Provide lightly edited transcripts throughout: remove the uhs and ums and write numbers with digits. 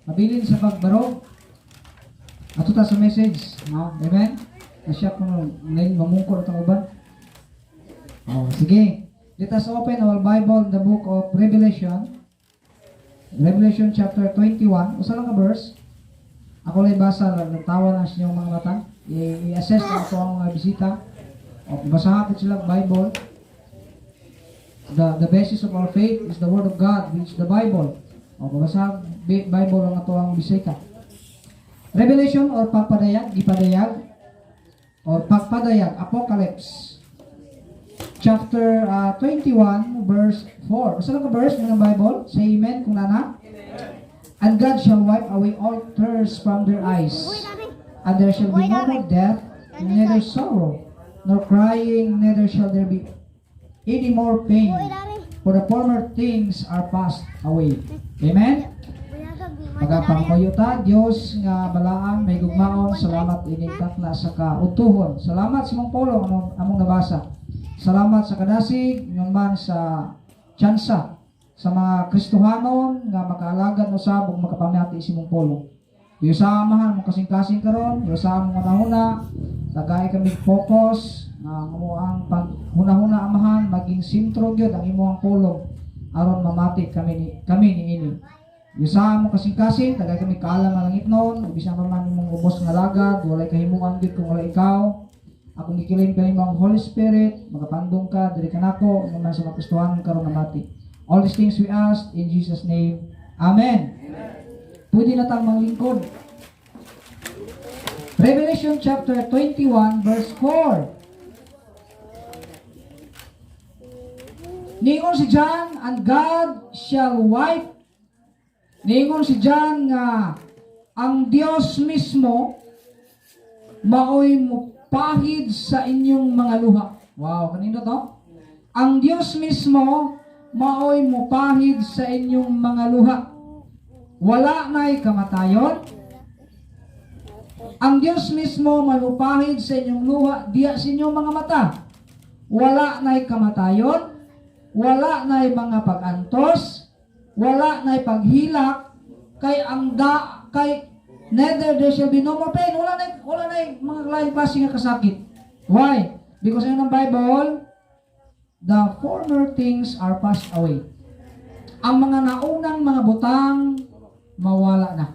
Mabilin sa pagbarog. Ato ta sa message, no? Amen? Nasya kung ngayon mamungkol atong uban. Oh, sige. Let us open our Bible in the book of Revelation. Revelation chapter 21. Usa lang ka verse. Ako lang basa, nagtawa na sa inyong mga mata. I-assess na ato ang mga bisita. O, basahan ko sila Bible. The basis of our faith is the Word of God, which is the Bible. O, basahan Bible ang ato ang bisita. Revelation or pagpadayag, gipadayag, or pagpadayag, Apocalypse. Chapter 21, verse 4. Usa lang ka verse ng Bible? Say amen kung nana. "And God shall wipe away all tears from their eyes. And there shall be no more death, neither sorrow, nor crying, neither shall there be any more pain. For the former things are passed away." Amen? Magapangmuyo ta, Dios nga balaan, may gugmaon, salamat ining takna sa kaudtuhon. Salamat sa imong pulong among nabasa. Salamat sa kadasig, ingon man sa tsansa sa mga Kristohanon nga makaalagad usab ug makapamati sa imong pulong. Diyos sa amahan mo kasing-kasing karon, Diyos sa among hunahuna, tagay kami focus nga ang among paghunahuna, Amahan, maging sentro gyud ang imong pulong aron mamati kami niini. Diyos sa among kasing-kasing, tagay kami kaalam nga langitnon, bisan pa man imong ubos nga lagad, walay kahimuan gyud kung wala ikaw. Akong gi-claim kanimo ang Holy Spirit, magapandong ka diri kanako, ingon man sa mga Kristohanon karon namati. All these things we ask in Jesus' name. Amen. Pwede na tang manglingkod. Revelation chapter 21 verse 4. Ningon si John, "And God shall wipe." Ningon si John nga ang Dios mismo maoy mupahid sa inyong mga luha. Wow, kanino to? Ang Dios mismo maoy mupahid sa inyong mga luha. Wala na'y kamatayon. Ang Dios mismo malupahid sa inyong luha diya sa inyong mga mata. Wala na'y kamatayon, wala na'y mga pag-antos, wala na'y paghilak, kay ang da kay neither there shall be no more pain. Wala na'y mga laing klase nga kasakit. Why? Because in the Bible, "The former things are passed away." Ang mga naunang mga butang mawala na.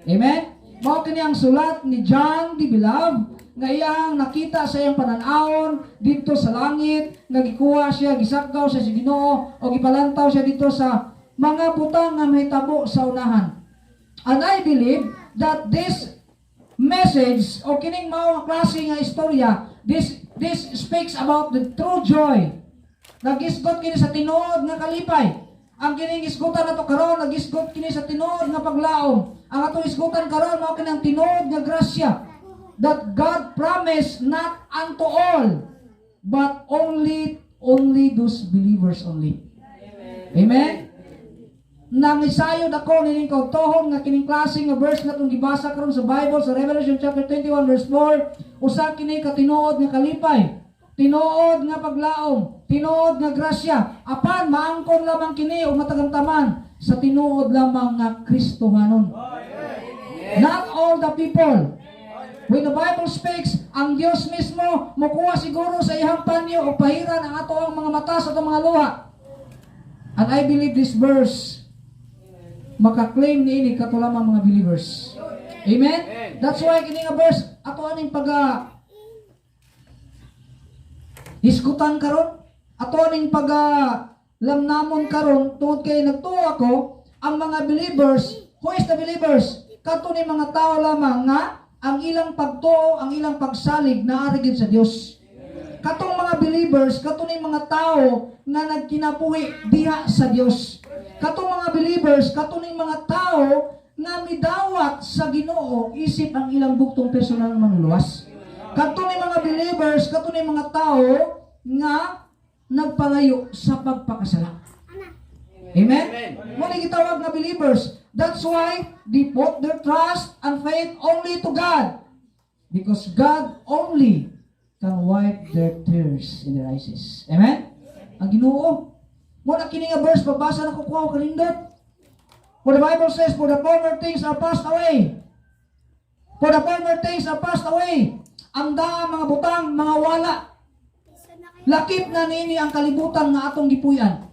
Amen? Mao kini ang sulat ni John the Beloved nga iyang nakita sa iyang pananawon didto sa langit nga gikuha siya, gisakgaw siya sa Ginoo o gipalantaw siya didto sa mga butang nga mahitabo sa unahan. And I believe that this message o kining mao nga klase nga istorya, this speaks about the true joy. Nagisgot kini sa tinuod nga kalipay. Ang kining isgutan nato karon, nagisgot kini sa tinuod nga paglaom. Ang atong isgutan karon mao kini ang tinuod nga grasya that God promised not unto all but only those believers only. Amen. Nangisayod ako nining kautohon nga kining klase nga verse nga atong gibasa karon sa Bible sa Revelation chapter 21 verse 4, usa kini ka tinuod nga kalipay, tinuod nga paglaom, tinuod nga grasya. Apan maangkon lamang kini o matagamtaman sa tinuod lamang nga Kristohanon. Not all the people. When the Bible speaks, ang Dios mismo mukuha siguro sa iyang panyo o pahiran ang ato ang mga mata sa atong mga luha. And I believe this verse maka-claim niini kato lamang mga believers. Amen? That's why kini nga verse ato aning pag hisgutan karon, ato aning pag lamnamon karon, tungod kay nagtuo ako ang mga believers. Who is the believers? Kato ni mga tao lamang nga ang ilang pagtuo, ang ilang pagsalig naa gyud sa Dios. Katong mga believers, kato ni mga tao nga nagkinabuhi diha sa Dios. Katong mga believers, kato ni mga tao nga midawat sa Ginoo isip ang ilang bugtong personal nga manluluwas. Kato ni mga believers, kato ni mga tao nga nagpalayo sa pagpakasala. Amen? Mao ni gitawag nga believers. That's why they put their trust and faith only to God. Because God only can wipe their tears in their eyes. Amen? Ang Ginoo. Mao na kini nga verse, pagbasa na ko kuha kanindot. For the Bible says, "For the former things are passed away." For the former things are passed away. Ang daang mga butang, mga wala. Lakip na niini ang kalibutan nga atong gipuy-an.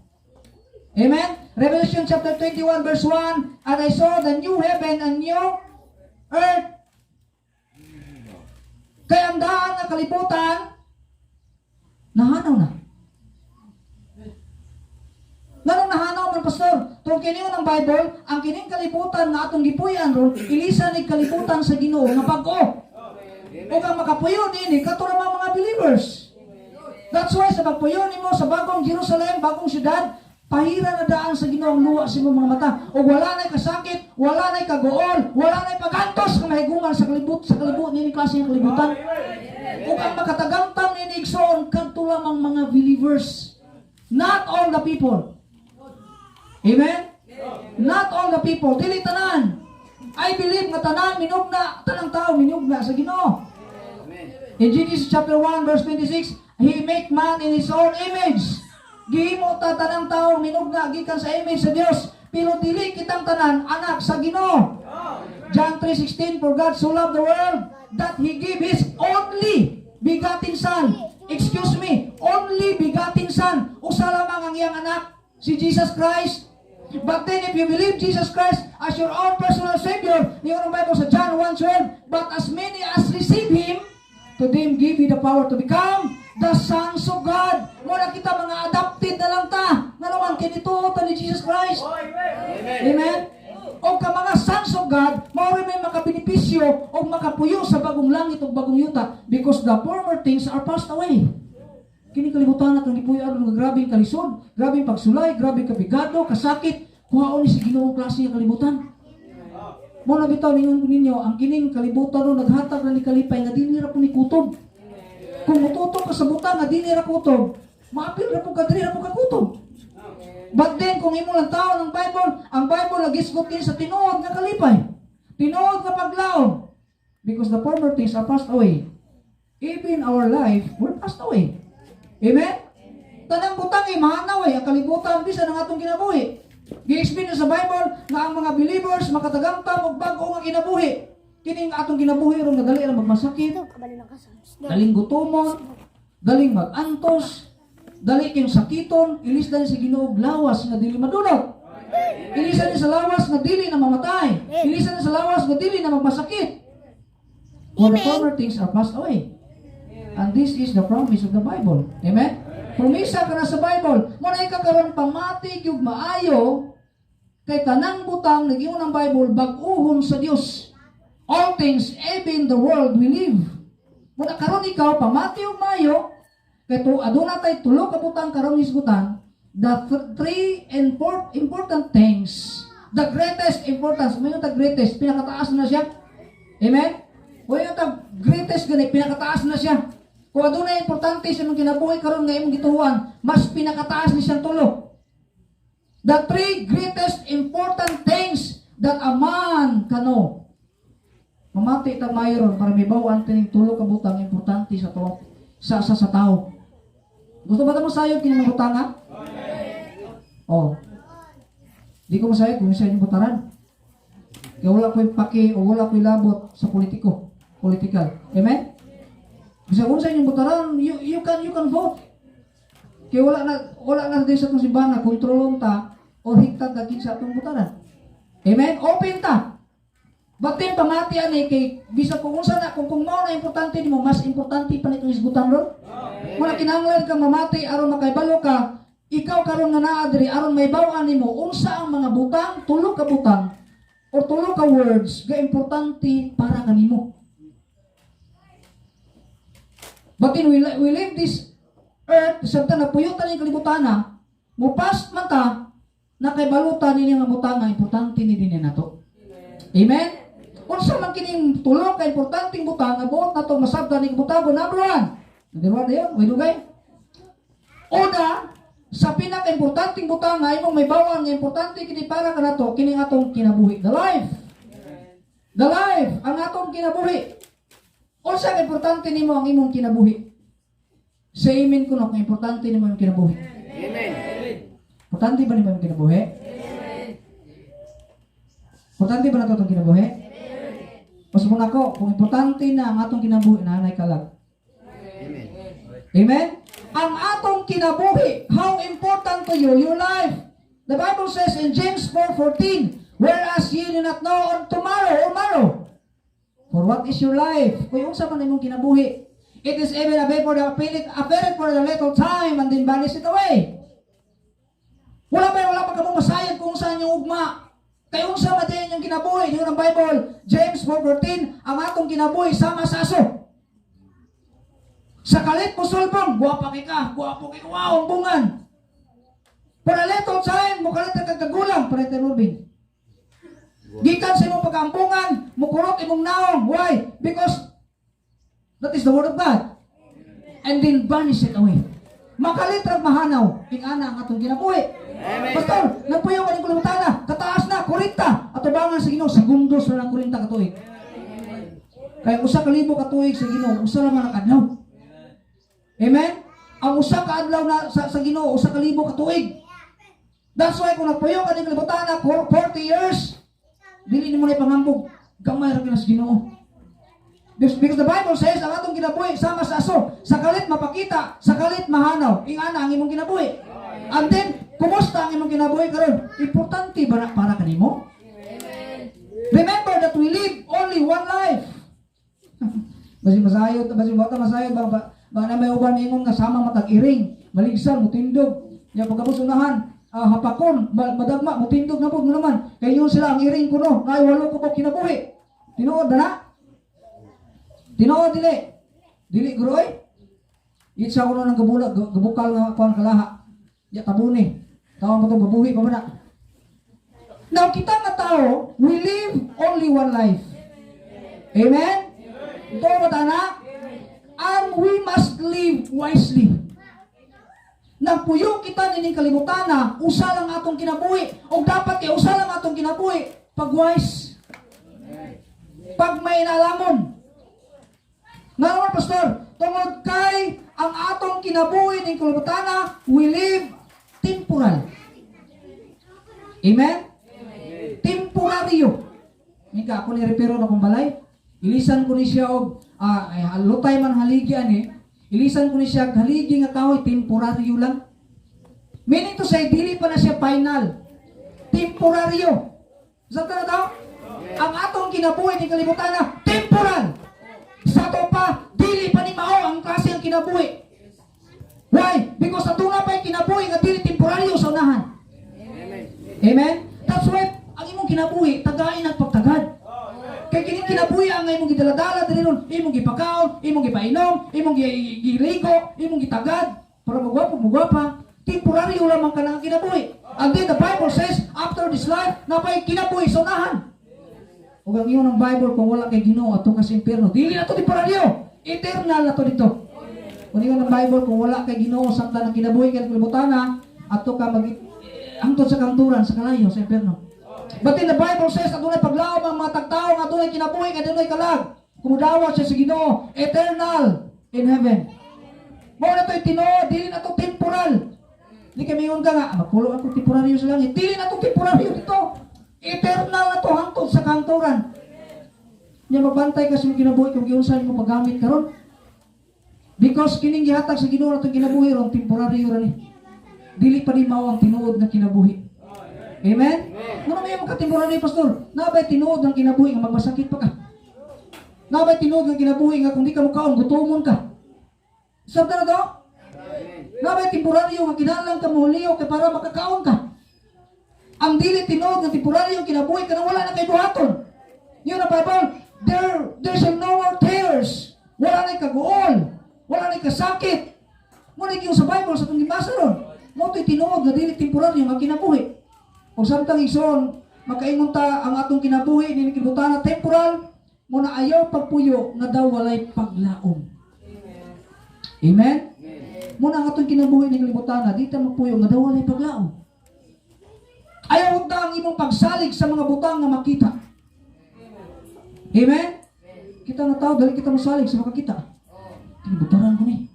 Amen? Revelation chapter 21 verse 1, "And I saw the new heaven and new earth." Kaya ang daan nga kalibutan, nahanaw na. Nganong nahanaw man, Pastor? Tungod kini ang Bible, ang kining kalibutan nga atong gipuy-an ron, ilisan ni kalibutan sa Ginoo nga bag-o. Ug ang makapuyo niini kato ra mga believers. That's why sa pagpuyo nimo sa bagong Jerusalem, bagong syudad, pahira na daan sa Ginoo ang luha sa imong mga mata. Ug wala nay kasakit, wala nay kaguol, wala nay pagantos nga mahiguman sa kalibot niini klase ng kalibutan. Ug ang makatagamtam niini, igsoon, kadto lamang mga believers. Not all the people. Amen? Not all the people. Dili tanan. I believe nga tanan minugna, tanang tao minugna sa Ginoo. In Genesis chapter 1 verse 26, "He make man in His own image." Gihimo ta tanang tao minugna gikan sa image sa Dios, pero dili kitang tanan anak sa Ginoo. John 3:16, "For God so loved the world that He gave His only begotten Son." Excuse me, only begotten Son. Usa lamang ang iyang anak, si Jesus Christ. But then if you believe Jesus Christ as your own personal Savior, niingon ang Bible sa John 1:12, "But as many as receive Him, to them give He the power to become the sons of God." Mao na kita mga adopted na lang ta. Nga naman, kinituo ta ni Jesus Christ. Amen? O ka mga sons of God, mao rin may makabenepisyo o makapuyo sa bagong langit o bagong yuta because the former things are passed away. Kini kalibutan atong gipuy-an nga grabeng kalisod, grabeng pagsulay, grabeng kapigado, kasakit, kuhaon ni sa Ginoo klase nga kalibutan. Mao na bitaw ningon ninyo, ang kining kalibutan no naghatag na ni kalipay nga dinhi ra po ni kutob. Kung mututok ka sa butang nga dinhi ra kutob, maapil ra po ka, diri ra po ka kutob. But then, kung imo lang tao ng Bible, ang Bible nagisgot kini sa tinuod nga kalipay. Tinuod nga paglaom. Because the former things are passed away. Even our life were passed away. Amen? Tanang butang ay mahanaw eh, ang kalibutan bisan ang atong kinabuhi. Gi-explain sa Bible nga ang mga believers makatagamtam og bag-o nga kinabuhi. Kining atong kinabuhi ron nga dali ra magmasakit, Kabalo lang ka sa daling gutomon, daling magantos, dali kayong sakiton, ilisdan sa Ginoo og lawas nga dili madunot. Ilisan ni sa lawas nga dili na mamatay. Ilisan ni sa lawas nga dili na magmasakit. For the former things are passed away. And this is the promise of the Bible. Amen? Promisa ka na sa Bible. Mao na ikaw karon pamati gyud maayo kay tanang butang nag-ingon ang Bible bag-uhon sa Dios. All things, even the world we live. Mao na karon ikaw pamati og maayo kay to aduna tay tulo ka butang karong hisgutan, the three important things, the greatest importance. May the greatest, pinakataas na siya. Amen? O yung ta greatest gani, pinakataas na siya. Kung aduna importante sa imong kinabuhi karon nga imong gituohan, mas pinakataas ni siyang tulo. The three greatest important things that a man can know. Mamati ta mayroon para may bawaan tining tulo ka butang importante sa to sa tao. Gusto ba ta mo sayod kini mga butang, ha? Oh. Di ko masayod kung sa inyong butaran. Kaya wala ko'y paki o wala ko'y labot sa politiko, political. Amen? Bisa kung sa inyong butaran, you can vote. Kaya wala na din sa atong simbahan na kontrolon ta o higtan ta kinsa atong butaran. Amen? Open ta. Batin pamati ani kay bisa kung unsa na kung mao na importante nimo, mas importante pa nitong isgutan ron. Wala kinahanglan kang mamati aron makaibalo ka ikaw karon nga naa diri aron mahibaw-an nimo unsa ang mga butang, tulo ka butang or tulo ka words ga importante para kanimo. Batin we live this earth samtang napuyutan ni kalibutan na mo pass man ta nakaibalutan nini nga butang nga importante ni dinhi nato. Amen? Unsa man kining tulo ka importanteng butang nga buot nato masabtan ning butago? Number one. Number one na yun, way dugay. Una, sa pinaka-importanteng butang nga imong mahibaw-an nga importante kini para kanato, kini atong kinabuhi, the life. The life, ang atong kinabuhi. Unsa ka importante nimo ang imong kinabuhi? Say amen kuno kung importante nimo ang kinabuhi. Amen. Importante ba nimo ang kinabuhi? Importante ba nato itong kinabuhi? Mas muna ko, kung importante na ang atong kinabuhi, naa nay kalag. Amen. Amen? Ang atong kinabuhi, how important to you, your life. The Bible says in James 4:14, "Whereas ye do not know on tomorrow or morrow. For what is your life?" Kung unsa man imong kinabuhi. "It is even a vapor that appeareth for a little time and then vanish it away." Wala pa kamo masayod kung saan yung ugma. Kay unsa man din yung kinabuhi, yun ang Bible, James 4:14, ang atong kinabuhi sama sa aso. Sa kalit mosulbong, guwapa kay ka, guwapo kay ka, wow, ang bungan. For a little time, mukalit ka kagulang, Pareter Ruben. Gikan sa imong pagkaambungan, mukurot imong naong. Why? Because that is the word of God. And then vanish it away. Makalit ra mahanaw, ing-ana ang atong kinabuhi. Amen. Pastor, nagpuyo ka ng kulumutana, kataas na, 40. Atubangan sa Ginoo, segundos na lang 40 katuig. Kaya 1,000 ka tuig sa Ginoo, usa ra man ang adlaw. Amen? Ang usa ka adlaw na sa Ginoo, 1,000 ka tuig. That's why kung nagpuyo ka ng kalibutan na 40 years, dili nimo na ipangambog, gamay ra kina sa Ginoo. Because the Bible says, ang atong kinabuhi sama sa aso, sa kalit mapakita, sa kalit mahanaw, ingana ang imong kinabuhi. And then, kumusta ang imong kinabuhi karon? Importante ba na para kanimo? Remember that we live only one life. Basi masayod, basi wata masayod ba na may uban ingon nga sama matag iring, maligsan mutindog. Nya pagkabos unahan, hapakon, madagma mutindog na pud mo naman. Kay yun sila ang iring kuno, nay walo ko po kinabuhi. Tinuod ba na? Tinuod dili. Dili guro oy. Itsa ko ng gabula, gabukal nga kuan kalaha. Ya tabuni. Tawag mo to gabuhi pa man na. Now kita nga tao, we live only one life. Amen? Ito ba na? And we must live wisely. Nagpuyo kita nining kalibutan na, usa lang atong kinabuhi. O dapat kay usa lang atong kinabuhi. Pag wise. Pag may inalamon. Nga naman, Pastor, tungod kay ang atong kinabuhi ning kalibutan, we live temporal. Amen? Temporaryo. Mika, ako ni repero na kong balay. Ilisan ko ni siya og ay, lutay man haligi ani. Ilisan ko ni siya og haligi nga kahoy, temporaryo lang. Meaning to say, dili pa na siya final. Temporaryo. Sa na to? Ang atong kinabuhi ni kalibutan na temporal. Sa ato pa, dili pa ni mao ang klase ang kinabuhi. Why? Because aduna pa kinabuhi nga dili temporaryo sa unahan. Amen? That's why ang imong kinabuhi, tagain ang pagtagad. Kay kining kinabuhi ang imong gidaladala diri ron, imong gipakaon, imong gipainom, imong giligo, imong gitagad para magwapo, magwapa. Temporaryo lamang ka ang kinabuhi. And then the Bible says, after this life, napay kinabuhi sa unahan. Ug ang ingon ng Bible, kung wala kay Ginoo, adto ka sa impierno. Dili na to temporaryo. Eternal na to dito. Kung ingon ng Bible, kung wala kay Ginoo samtang ang kinabuhi kay kalibutana, adto ka mag hangtod sa kamatuoran sa kalayo sa impierno. But in the Bible says, adunay paglaom ang mga tagtao nga adunay kinabuhi nga adunay kalag. Kumudawa siya sa Ginoo, eternal in heaven. Mao na to'y tinuod, dili na to temporal. Di kay mingon ka nga, "Ah, magpulo ako temporaryo sa langit." Dili na to temporaryo dito. Eternal na to hangtod sa kamatuoran. Nya magbantay ka sa imong kinabuhi kung giunsa nimo paggamit karon. Because kining gihatag sa Ginoo natong kinabuhi ron, temporaryo ra ni. Dili pa ni mao ang tinuod nga kinabuhi. Amen? Ngano may makatemporaryo, Pastor? Nabay tinuod ang kinabuhi nga magmasakit pa ka. Nabay tinuod nga kinabuhi nga kung di ka mukaon, gutomon ka. Sabta na to? Nabay temporaryo nga kinahanglan ka mohuliyo kay para makakaon ka. Ang dili tinuod nga temporaryo ang kinabuhi kanang wala na kay buhaton. Yun ang Bible, there shall no more tears. Wala na kaguol. Wala na kasakit. Mo na yung sa Bible sa itong gibasa ron. Mo to'y tinuod nga dili temporaryo nga kinabuhi. O samtang igsoon, makaingon ta ang atong kinabuhi ni kibutana temporal, mo na ayaw pagpuyo nga daw walay paglaom. Amen? Mo na ang atong kinabuhi ni kalibutan, di ta magpuyo nga daw walay paglaom. Ayaw ta ang imong pagsalig sa mga butang nga makita. Amen? Kita nga tao, dali kita masalig sa makakita. Kinibutaran ko ni.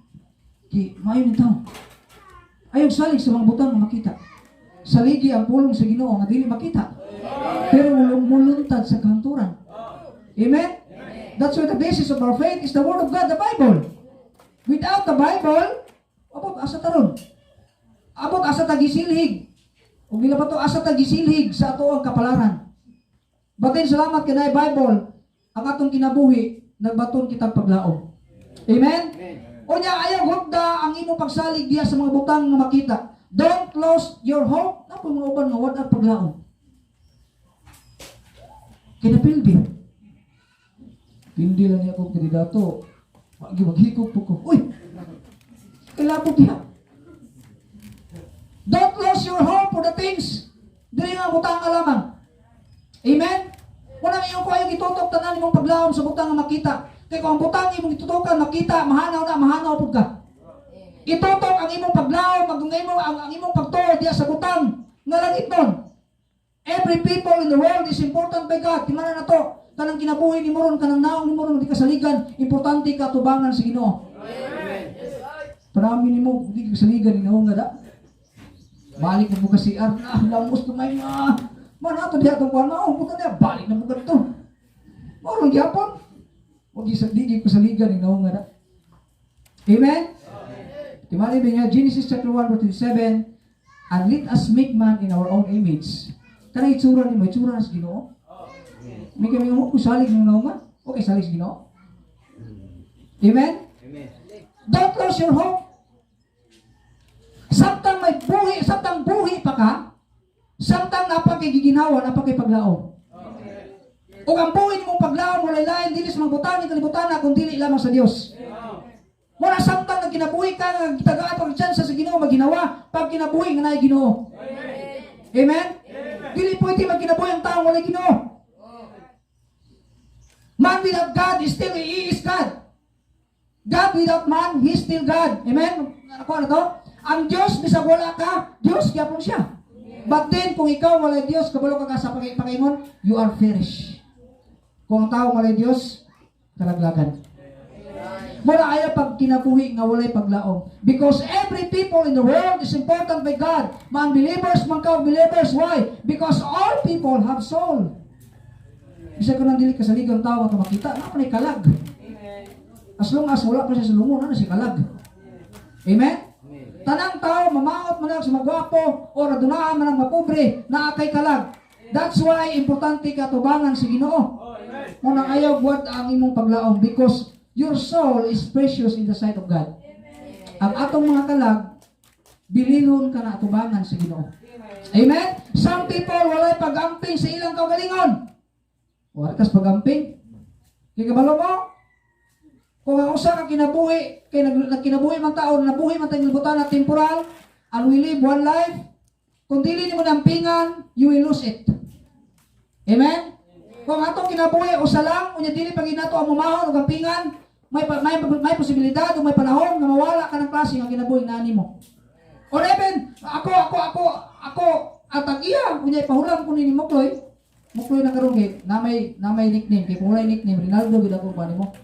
Ki, maayo ni tao. Ayaw salig sa mga butang nga makita. Saligi ang pulong sa Ginoo nga dili makita. Pero muluntad sa kahangturan. Amen? That's why the basis of our faith is the Word of God, the Bible. Without the Bible, abot asa ta ron? Abot asa ta gisilhig? Ug dili pa to, asa ta gisilhig sa atoang kapalaran? Batin salamat kay naay Bible, ang atong kinabuhi nagbaton kitang paglaom. Amen? Unya, ayaw hugda ang imong pagsalig diya sa mga butang nga makita. Don't lose your hope. Naa poy mga uban nga wala paglaom. Kinapildi. Pildi lang niya akong kandidato. Wagi maghikog po ko. Uy! Kailabot diha. Don't lose your hope for the things. Dili nga butang nga lamang. Amen? Wala iyong ko ay gitutok tanan imong paglaom sa butang nga makita. Kay kung ang butang imong gitutukan makita, mahanaw na, mahanaw pud ka. Itutok ang imong paglaom, ang imong pagtuo diya sa butang nga langit nun. Every people in the world is important by God. Timana na to. Kanang kinabuhi nimo ron, kanang naong nimo ron, di ka saligan, importante ka tubangan sa Ginoo. Parami nimo, di ka saligan, ni nga da. Balik na po ka CR na, lamos tumay nga. Man ato diha tong kuan mao, puta niya, balik na po ka to. Mao lang gyapon. Wag di di ko saligan ni nga da. Amen? Timali ba niya, Genesis chapter 1 verse 27, "And let us make man in our own image." Kanang itsura nimo, itsura na sa Ginoo. May kami mo ko salig ng nauma. Okay, salig sa Ginoo. Amen? Amen. Don't lose your hope. Samtang may buhi, samtang buhi pa ka, samtang napakigiginawa, napakipaglaom. Ug ang buhi nimong paglaom walay lain dili sa mga butang ni kalibutan na kun dili lamang sa Dios. Muna samtang nagkinabuhi ka nga gitagaan pag chance sa Ginoo maginawa pag kinabuhi nga naay Ginoo. Amen? Dili pwede magkinabuhi ang taong walay Ginoo. Man without God is still, he is God. God without man, he is still God. Amen? Ako ano to? Ang Diyos, bisag wala ka, Diyos gyapon siya. But then, kung ikaw walay Diyos, kabalo ka sa pakaingon, you are finished. Kung ang tao walay Diyos, kalaglagan. Mura ayaw pag kinabuhi nga walay paglaom. Because every people in the world is important by God. Man believers, man ka believers. Why? Because all people have soul. Bisa ko nang dili kasaligang tao nga makita, na man kalag. As long as wala pa siya sa lungon, ano si kalag. Amen? Tanang tao, mamaot man lang sa magwapo, o radunaan man ang mapobre, naa kay kalag. That's why importante ka tubangan sa Ginoo. Munang ayaw buhat ang imong paglaom because your soul is precious in the sight of God. Ang atong mga kalag, bililon ka na atubangan sa Ginoo. Amen? Some people walay pag-amping sa ilang kaugalingon. Wala kas pag-amping. Kay kabalo mo, kung ang usa ka kinabuhi, kay nagkinabuhi man tao, nabuhi man tayong libutan na temporal, and we live one life, kung dili nimo nampingan, you will lose it. Amen? Kung atong kinabuhi usa lang, unya dili pag nato ang mumahon ug ampingan, may posibilidad o may panahon nga mawala ka ng klase nga kinabuhi na nimo. Or even ako at ang iya, unya ipahulam ko ni Mukloy. Mukloy na karon kay na may nickname, kay kung walay nickname, Rinaldo gid ako pa nimo.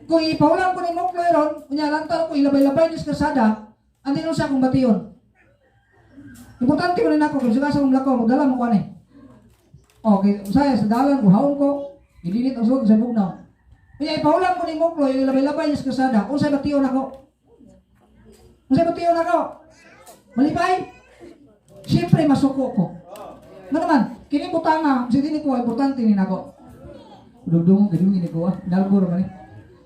Kung ipahulam ko ni Mukloy ron, unya lantaw ko ilabay-labay ni sa kalsada, andi nun sa akong bation. Importante ko rin ako, kung sa akong lakaw, magdala mo ko ani. Okay, usaya sa dalan, uhaon ko, idinit ang sulod sa bugnaw. Unya ipahulam ko ni Mukloy, ilabay-labay ni sa kalsada, unsay bation ako? Unsay bation ako? Malipay? Siyempre, masuko ko. Nga naman, kini butanga, si dili ko, importante ni nako. Dugdungong kadungin ni ko, ah. Nalgo ra man ni.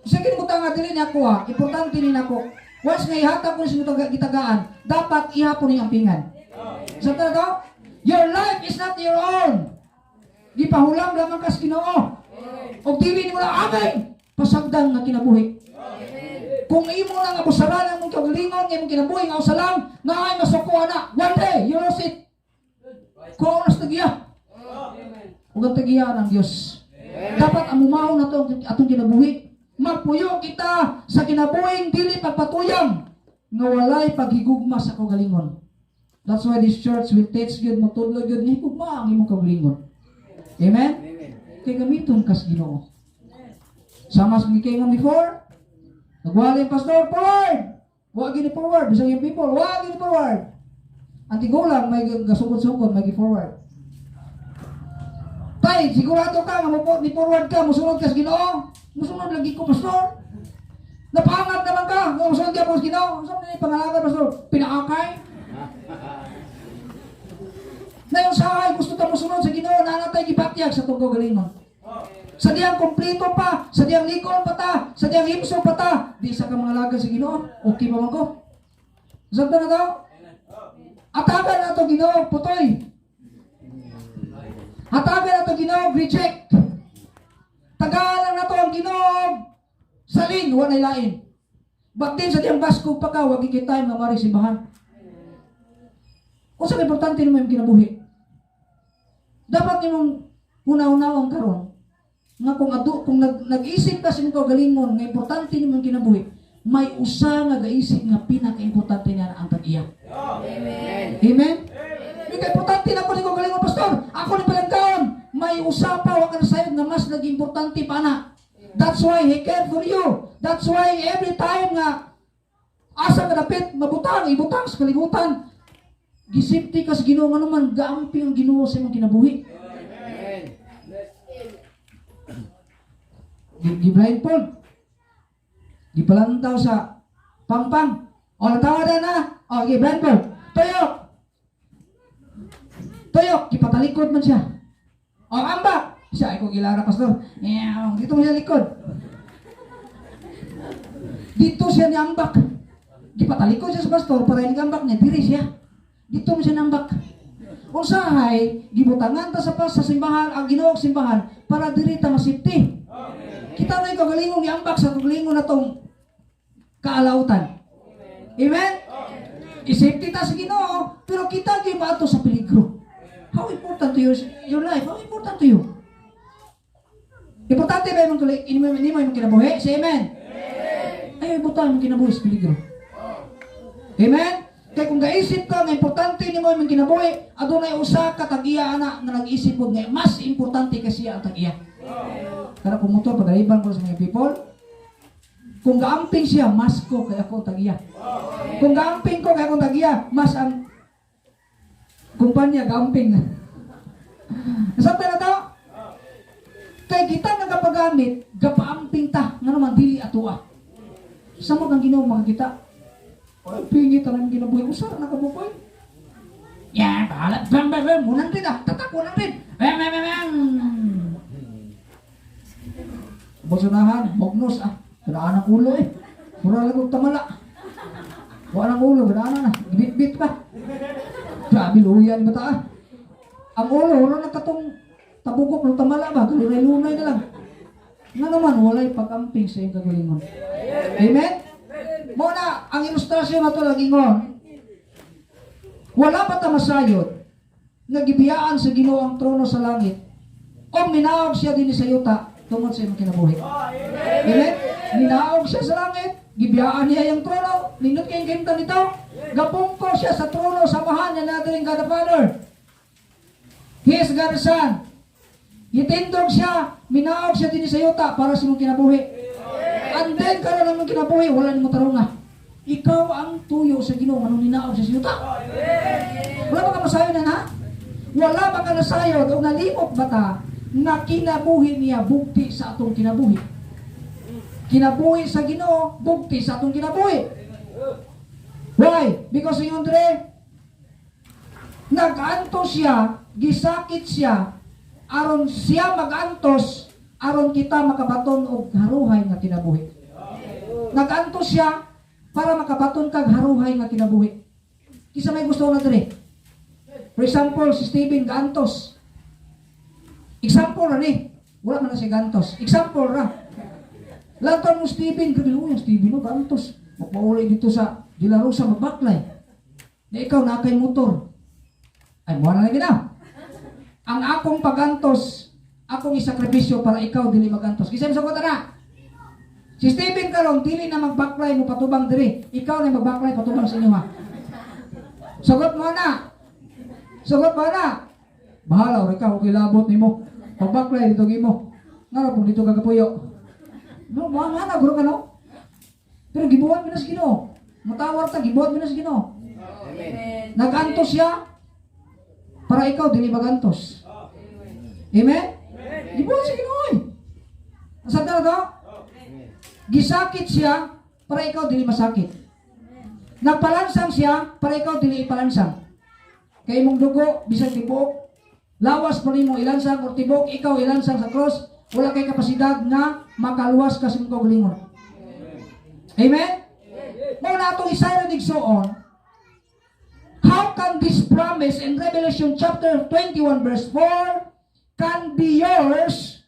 Sa kini butanga dili niya ako, ah, importante ni nako. Once nga ihatag ko ni sa gitagaan, dapat ihapon ni ampingan. Sa to, your life is not your own. Gipahulam lamang kas Ginoo. Og dili nimo na amen pasagdan nga kinabuhi. Kung imo lang abusaran ang imong kaugalingon, nga imong kinabuhi nga usa lang, nga ay masuko ana, one day you lose it. Kung oras tagiya. Ug ang tagiya ng Dios. Dapat amumahon nato ang atong kinabuhi. Mapuyo kita sa kinabuhing dili pagpatuyang nga walay paghigugma sa kaugalingon. That's why this church will teach gyud, magtudlo gyud nga higugma ang imong kaugalingon. Amen? Kay gamiton kas Ginoo. Sama sa gikaingon before, nagwali ang pastor, "Forward!" Wa gini forward, bisag yung people, wa gini forward. Ang tigulang may gasugod-sugod, may forward. Tay, sigurado ka nga mo ni forward ka, musunod ka sa Ginoo. Musunod lagi ko, pastor. Napangat naman ka, nga musunod ka sa Ginoo. Unsa man ni pangalagad, pastor? Pinaakay. Ngayon sa gusto ta musunod sa Ginoo, naa na tay gibatyag sa atong kaugalingon. Sa diyang kompleto pa, sa diyang likon pa ta, sa diyang himsog pa ta, di sa ka mangalagad sa Ginoo, okay pa man ko. Sabta na to? Atagan na to Ginoo, putoy. Hatagan na to Ginoo, reject. Tagaan lang na to ang Ginoo, salin, wa nay lain. But then sa diyang baskog pa ka, wag kita nga mari simbahan. Unsa kay importante nimo imong kinabuhi? Dapat nimong una-unawang karon nga kung adu kung nag-isip ka sa imong kaugalingon nga importante nimo ang kinabuhi, may usa nga gaisip nga pinaka-importante niya ang tag-iya. Amen. Amen? Yung importante na ako ni kaugalingon, pastor. Ako ni palangkaon. May usa pa wa ka nasayod nga mas nag-importante pa na. That's why He cared for you. That's why every time nga asa ka dapit mabutang, ibutang sa kalibutan. Gisipti ka sa Ginoo nga naman gaamping ang Ginoo sa imong kinabuhi. Amen. Gi blindfold. Gipalantaw sa pampang. O, natawa na na. O, okay, blindfold. Tuyok. Tuyok. Gipatalikod man siya. O, ambak. Siya, ay kong ilara, pastor. Meow. Dito mo siya likod. Dito siya niambak. Gipatalikod siya sa pastor para ini ambak niya. Diri siya. Dito mo siya nambak. Unsahay, gibutangan ta sa simbahan, ang Ginoo simbahan para diri ta masipti. Kita na ikaw galingong niambak sa kagalingon na tong kaalautan. Amen? Isipti ta sa Ginoo, pero kita gyud maato sa peligro. How important to you your life? How important to you? Importante ba imong nimo imong kinabuhi? Say amen. Ay, butang imong kinabuhi sa peligro. Amen? Kay kung gaisip ka nga importante nimo imong kinabuhi, adunay usa ka tag-iya ana nga nag-isip pod nga mas importante kasi ang tag-iya. Kada kung motor pagaliban ko sa mga people, kung gaamping siya, mas ko kay ako ang tag-iya. Kung gaamping ko kay akong tag-iya, mas ang kumpanya gaamping. Nasabtan na to? Kay kita nga gapagamit, gapaamping ta, nga naman dili atoa. Samot ang Ginoo makakita. Ay, pingit ang kinabuhi. Usa na kabukoy. Ya, bahala. Bam, bam, bam. 100 ah. Tatak, 100. Bam, bam, bam, bam. Bolsonahan, bognos ah. Ganaan ang ulo eh. Mura lang kong tamala. Wala ang ulo, ganaan na. Bit-bit pa. Grabe, luya ni bata ah. Ang ulo, wala na katong tabukok ng tamala ba? Lunay-lunay na lang. Nga naman, walay pag-amping sa iyong kagalingon. Amen? Mo na, ang ilustrasyon na to lagingon, wala pa ta masayod nga gibiyaan sa Ginoo ang trono sa langit o minaog siya dinhi sa yuta tungod sa imong kinabuhi. Amen? Minaog siya sa langit, gibiyaan niya yung trono, nindot kayong kimta nito, gapungko siya sa trono, samahan niya natin God the Father. He is God the Son. Gitindog siya, minaog siya dinhi sa yuta para sa imong kinabuhi. And then, karon ang imong kinabuhi, wala nimo tarunga. Ikaw ang tuyo sa Ginoo nganong ninaog siya sa yuta. Wala ba ka masayo na na? Wala ba ka nasayod o nalimot ba ta nga kinabuhi niya bugti sa atong kinabuhi? Kinabuhi sa Ginoo, bugti sa atong kinabuhi. Why? Because ingon dire, nag-antos siya, gisakit siya, aron siya mag-antos, aron kita makabaton og haruhay nga kinabuhi. Nag-antos siya para makabaton kag haruhay nga kinabuhi. Kinsa may gusto na dire? For example, si Steven gaantos. Example ra ni. Wala man na siya gaantos. Example ra. Lantaw mo Steven, grabe mo yung Steven no gaantos. Magpauli dito sa De La Rosa magbaklay. Na ikaw na kay motor. Ay, mo na lang gina. Ang akong pagantos, akong isakripisyo para ikaw dili magantos. Kinsa mo na. Si Steven karon dili na magbaklay mo patubang diri. Ikaw na magbaklay patubang sa inyo ha. Sagot mo na. Sagot mo na. Bahala ora ka okay labot nimo. Pagbaklay dito gimo. Ngano kung dito ka kapuyo. No, mga nga na guro ka no. Pero gibuhat mi na sa Ginoo. Matawar ta gibuhat mi na sa Ginoo. Amen. Nagantos siya para ikaw dili magantos. Amen? Gibuhat sa Ginoo eh. Nasabtan nato? Amen. Gisakit siya para ikaw dili masakit. Nagpalansang siya para ikaw dili ipalansang. Kay imong dugo bisan tibuok lawas pa nimo ilansang or tibuok ikaw ilansang sa cross, wala kay kapasidad nga makaluwas ka sa imong kaugalingon. Amen? Mao na atong isayran, igsuon, how can this promise in Revelation chapter 21 verse 4 can be yours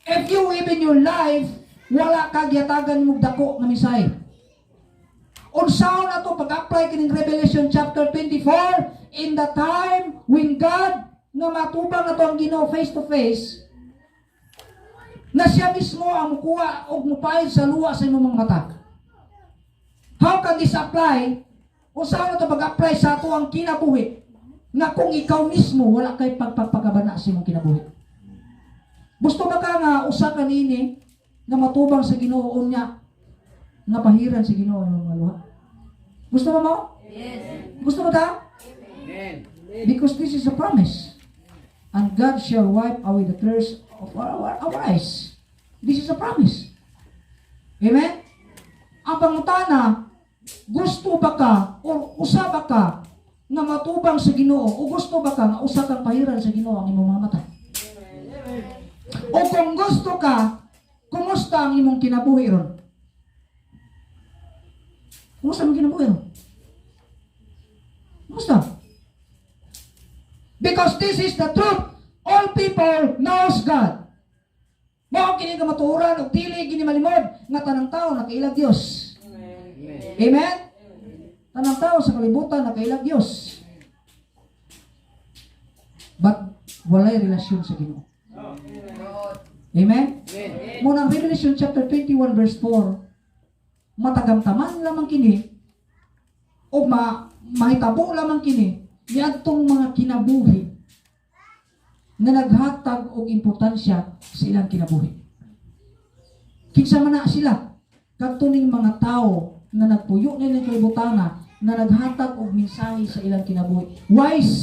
if you even your life wala ka gihatagan mo dako nga mensahe? Unsaon nato pag-apply kining Revelation chapter 24 in the time when God nga matubang nato ang Ginoo face to face, na siya mismo ang mukuha og mupahid sa luha sa imong mga mata? How can this apply? Unsaon nato pag-apply sa ato ang kinabuhi nga kung ikaw mismo wala kay pagpagpakabana sa imong kinabuhi? Gusto ba ka nga usa ka nini nga matubang sa Ginoo, unya nga pahiran sa Ginoo ang mga luha? Gusto ba mo? Yes. Gusto mo ta? Amen. Because this is a promise. And God shall wipe away the tears of our eyes. This is a promise. Amen? Ang pangutana, gusto ba ka or usa ba ka nga matubang sa Ginoo o gusto ba ka nga usa kang pahiran sa Ginoo ang imong mga mata? O kung gusto ka, kumusta ang imong kinabuhi ron? Kumusta ang imong kinabuhi ron? Kumusta? Because this is the truth. All people knows God. Mao kini kamatuoran ug dili gini malimod nga tanang tao nakailag Dios. Amen. Amen? Tanang tao sa kalibutan nakailag Dios. But walay relasyon sa Ginoo. Amen? Amen. Mao nang Revelation chapter 21 verse 4, matagamtaman lamang kini o mahitabo lamang kini niadtong mga kinabuhi nga naghatag og importansya sa ilang kinabuhi. Kinsa man na sila? Kadto ning mga tao nga nagpuyo niining kalibutana nga naghatag og mensahe sa ilang kinabuhi. Wise!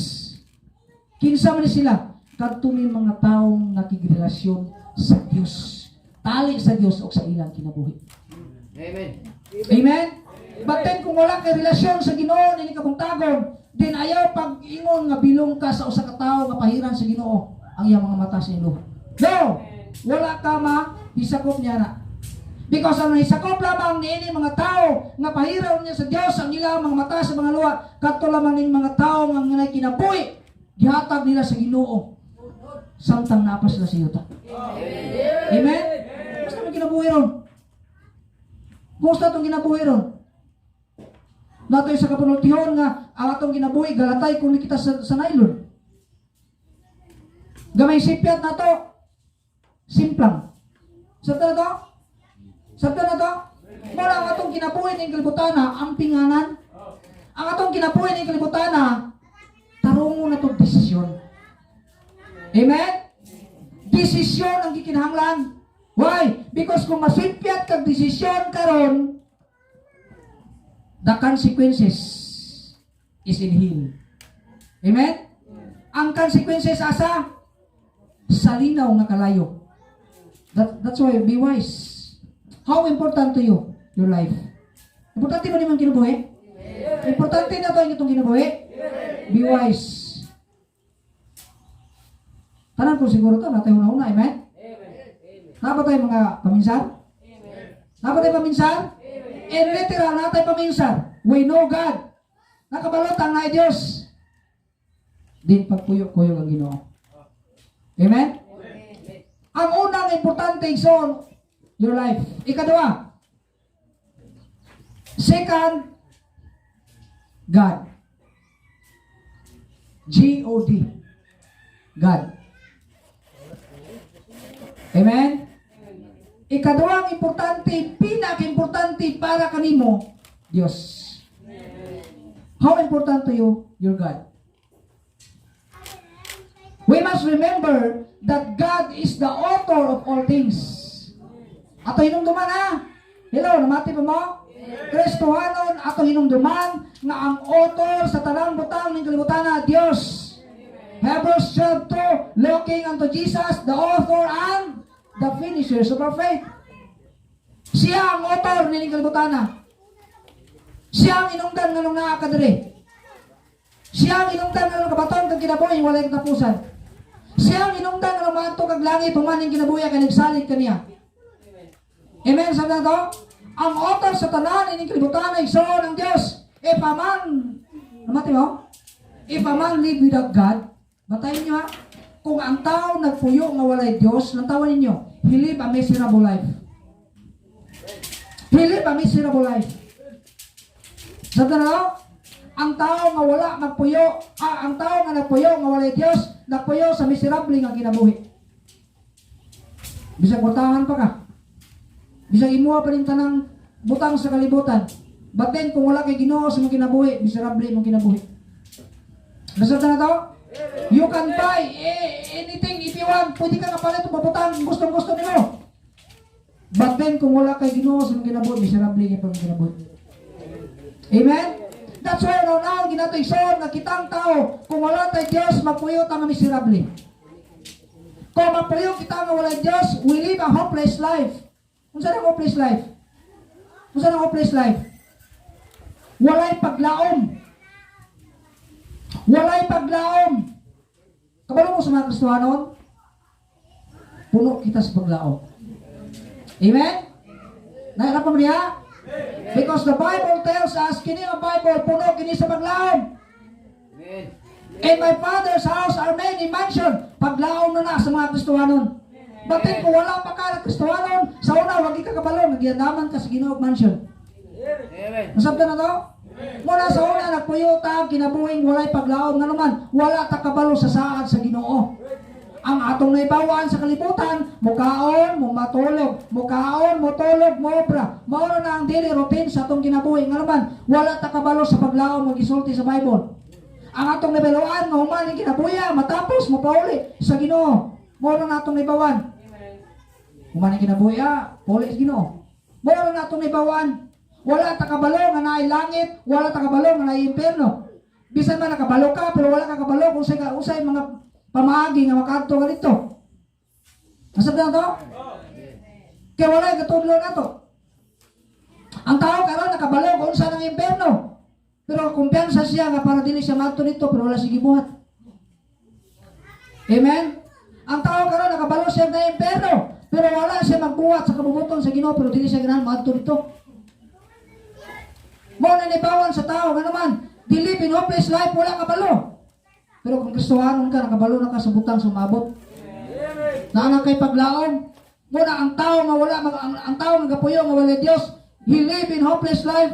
Kinsa man ni sila? Kadto ning mga taong nakigrelasyon sa Dios. Tali sa Dios og sa ilang kinabuhi. Amen. Amen? But then kung wala kay relasyon sa Ginoo niini kabuntagon, then ayaw pag-ingon nga bilong ka sa usa ka tawo nga pahiran sa Ginoo ang iyang mga mata sa ilo. No! Wala ka ma hisakop niya na. Because ang hisakop lamang niini mga tao nga pahiran niya sa Dios ang ilang mga mata sa mga luha, kadto lamang ning mga tao nga nga kinabuhi gihatag nila sa Ginoo samtang naa pa sila sa yuta. Amen? Basta may kinabuhi ron. Kumusta itong kinabuhi ron? Natoy sa kapanultihon nga ang atong kinabuhi galatay kung kita sa nylon. Gamay sipyat nato. Simplang. Sabta na to? Sabta na to? Mao ang atong kinabuhi ning kalibutana ang pinganan. Ang atong kinabuhi ning kalibutana, tarungo na to desisyon. Amen? Desisyon ang gikinahanglan. Why? Because kung masipyat kag desisyon karon, the consequences is in hell. Amen? Ang consequences asa? Sa linaw nga kalayo. That's why be wise. How important to you your life? Importante ba nimong kinabuhi? Importante na to ang itong kinabuhi? Be wise. Tanan ko siguro to, natay una-una, amen? Naa ba tayo mga paminsan? Naa ba tayo paminsan? In literal, naa tay paminsan. We know God. Nakabalot ang naay Diyos. Din pagpuyo-kuyog ang Ginoo. Amen? Ang unang importante, igsoon, your life. Ikaduha, second, God. G-O-D. God. Amen? Ikaduhang importante, pinaka-importante para kanimo, Diyos. How important to you, your God? We must remember that God is the author of all things. Ato hinumduman ha. Hello, namati pa mo? Kristohanon, ato hinumduman nga ang author sa tanang butang ng kalibutan na Diyos. Hebrews 12:2, looking unto Jesus, the author and the finishers of our faith. Siya ang author nining kalibutana. Siya ang inungdan nganong naa ka diri. Siya ang inungdan nganong kabaton kag kinabuhi walay katapusan. Siya ang inungdan nganong maadto kag langit human ning kinabuhi kay nagsalig kaniya. Amen sa to? Ang author sa tanan ining kalibutan ay igsoon ang Dios. If a man, namati mo? If a man live without God, batayin niyo ha, kung ang tao nagpuyo nga walay Dios, lantawan ninyo, he live a miserable life. He live a miserable life. Sa na, ang tao nga wala magpuyo, ang tao nga nagpuyo nga walay Dios, nagpuyo sa miserable nga kinabuhi. Bisag kwartahan pa ka. Bisag imuha pa rin tanang butang sa kalibutan. But then, kung wala kay Ginoo sa imong kinabuhi, miserable imong kinabuhi. Basta na to? You can buy anything if you want. Pwede ka kapalit og mabutang gustong gusto nimo. But then, kung wala kay Ginoo sa imong kinabuhi, miserable kay imong kinabuhi. Amen? That's why now, ginato igsoon nga kitang tao, kung wala tay Dios, magpuyo ta nga miserable. Kung magpuyo kita nga walay Dios, we live a hopeless life. Unsa nang hopeless life? Unsa nang hopeless life? Walay paglaom. Walay paglaom. Kabalo mo sa mga Kristohanon? Puno kita sa paglaom. Amen? Nahirap mo niya? Because the Bible tells us, kini ang Bible, puno kini sa paglaom. Amen. In my Father's house are many mansion. Paglaom na na sa mga Kristohanon. But then, kung wala pa ka na Kristohanon, sa una, wag ka kabalo, nagyandaman ka sa Ginoo og mansion. Amen. Masabtan na to? Mula sa una, nagpuyo ta, kinabuhing walay paglaom nga naman, wala ta kabalo sa saad sa Ginoo. Ang atong naibawaan sa kalibutan, mukaon, mumatulog, mukaon, mutulog, moobra. Mao na ang daily routine sa atong kinabuhi. Nga naman, wala ta kabalo sa paglaom nga gisulti sa Bible. Ang atong nabaluan nga human ning kinabuhi, matapos mopauli sa Ginoo. Mao na atong naibawan. Human ning kinabuhi, pauli sa Ginoo. Mao na atong naibawan. Wala ta kabalo nga naay langit, wala ta kabalo nga naay impierno. Bisan man nakabalo ka pero wala ka kabalo kung unsay ka unsay mga pamaagi nga makadto ka dito. Nasabtan na to? Kaya wala katudlo nato. Ang tao karon nakabalo kung unsa nang impierno. Pero kumpiyansa siya nga para dili siya maadto dito pero wala siya gibuhat. Amen? Ang tao karon nakabalo siya na impierno pero wala siya magbuhat sa kabubuton sa Ginoo pero dili siya ganahan maadto dito. Mao na nibawan sa tao nga naman, they live in hopeless life, wala kabalo. Pero kung Kristohanon ka, nakabalo na ka sa butang sumabot. Naa kay paglaom. Muna ang tao nga wala ang tao nga gapuyo nga wala Dios, he live in hopeless life.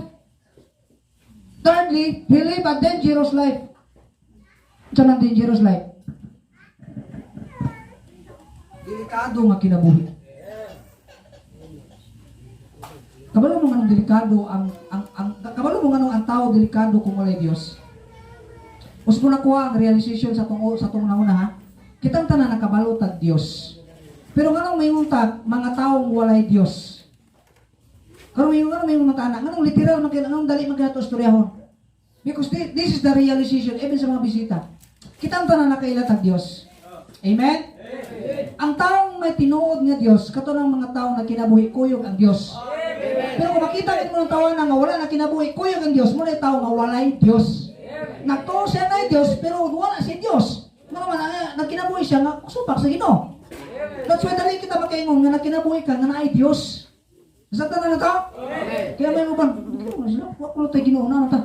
Thirdly, he live a dangerous life. Unsa man dangerous life? Delikado nga kinabuhi. Kabalo mo nganong delikado ang kabalo mo nganong ang tao delikado kung walay Dios. Usbo na kuha ang realization sa tong nauna ha. Kitang tanan nakabalo tag Dios. Pero nganong may tag mga taong walay Dios? Karon may nganong may mga taana, nganong literal man kay nganong dali man kaayo istoryahon? Because this is the realization even sa mga bisita. Kitang tanan nakaila tag Dios. Amen? Ang taong may tinuod nga Dios, kato ng mga taong nagkinabuhi kuyog ang Dios. Pero kung makita mo ng tawa nga wala na kinabuhi, kuyog ang Dios, mo na tao nga walay Dios. Nagtuo siya na Dios, pero wala siya Dios. Nga naman, nagkinabuhi siya nga supak sa Ginoo. That's why dali kita makaingon nga nagkinabuhi ka nga naay Dios. Nasabtan na na to? Kaya may uban, sila, wa ko tayo Ginoo na ta.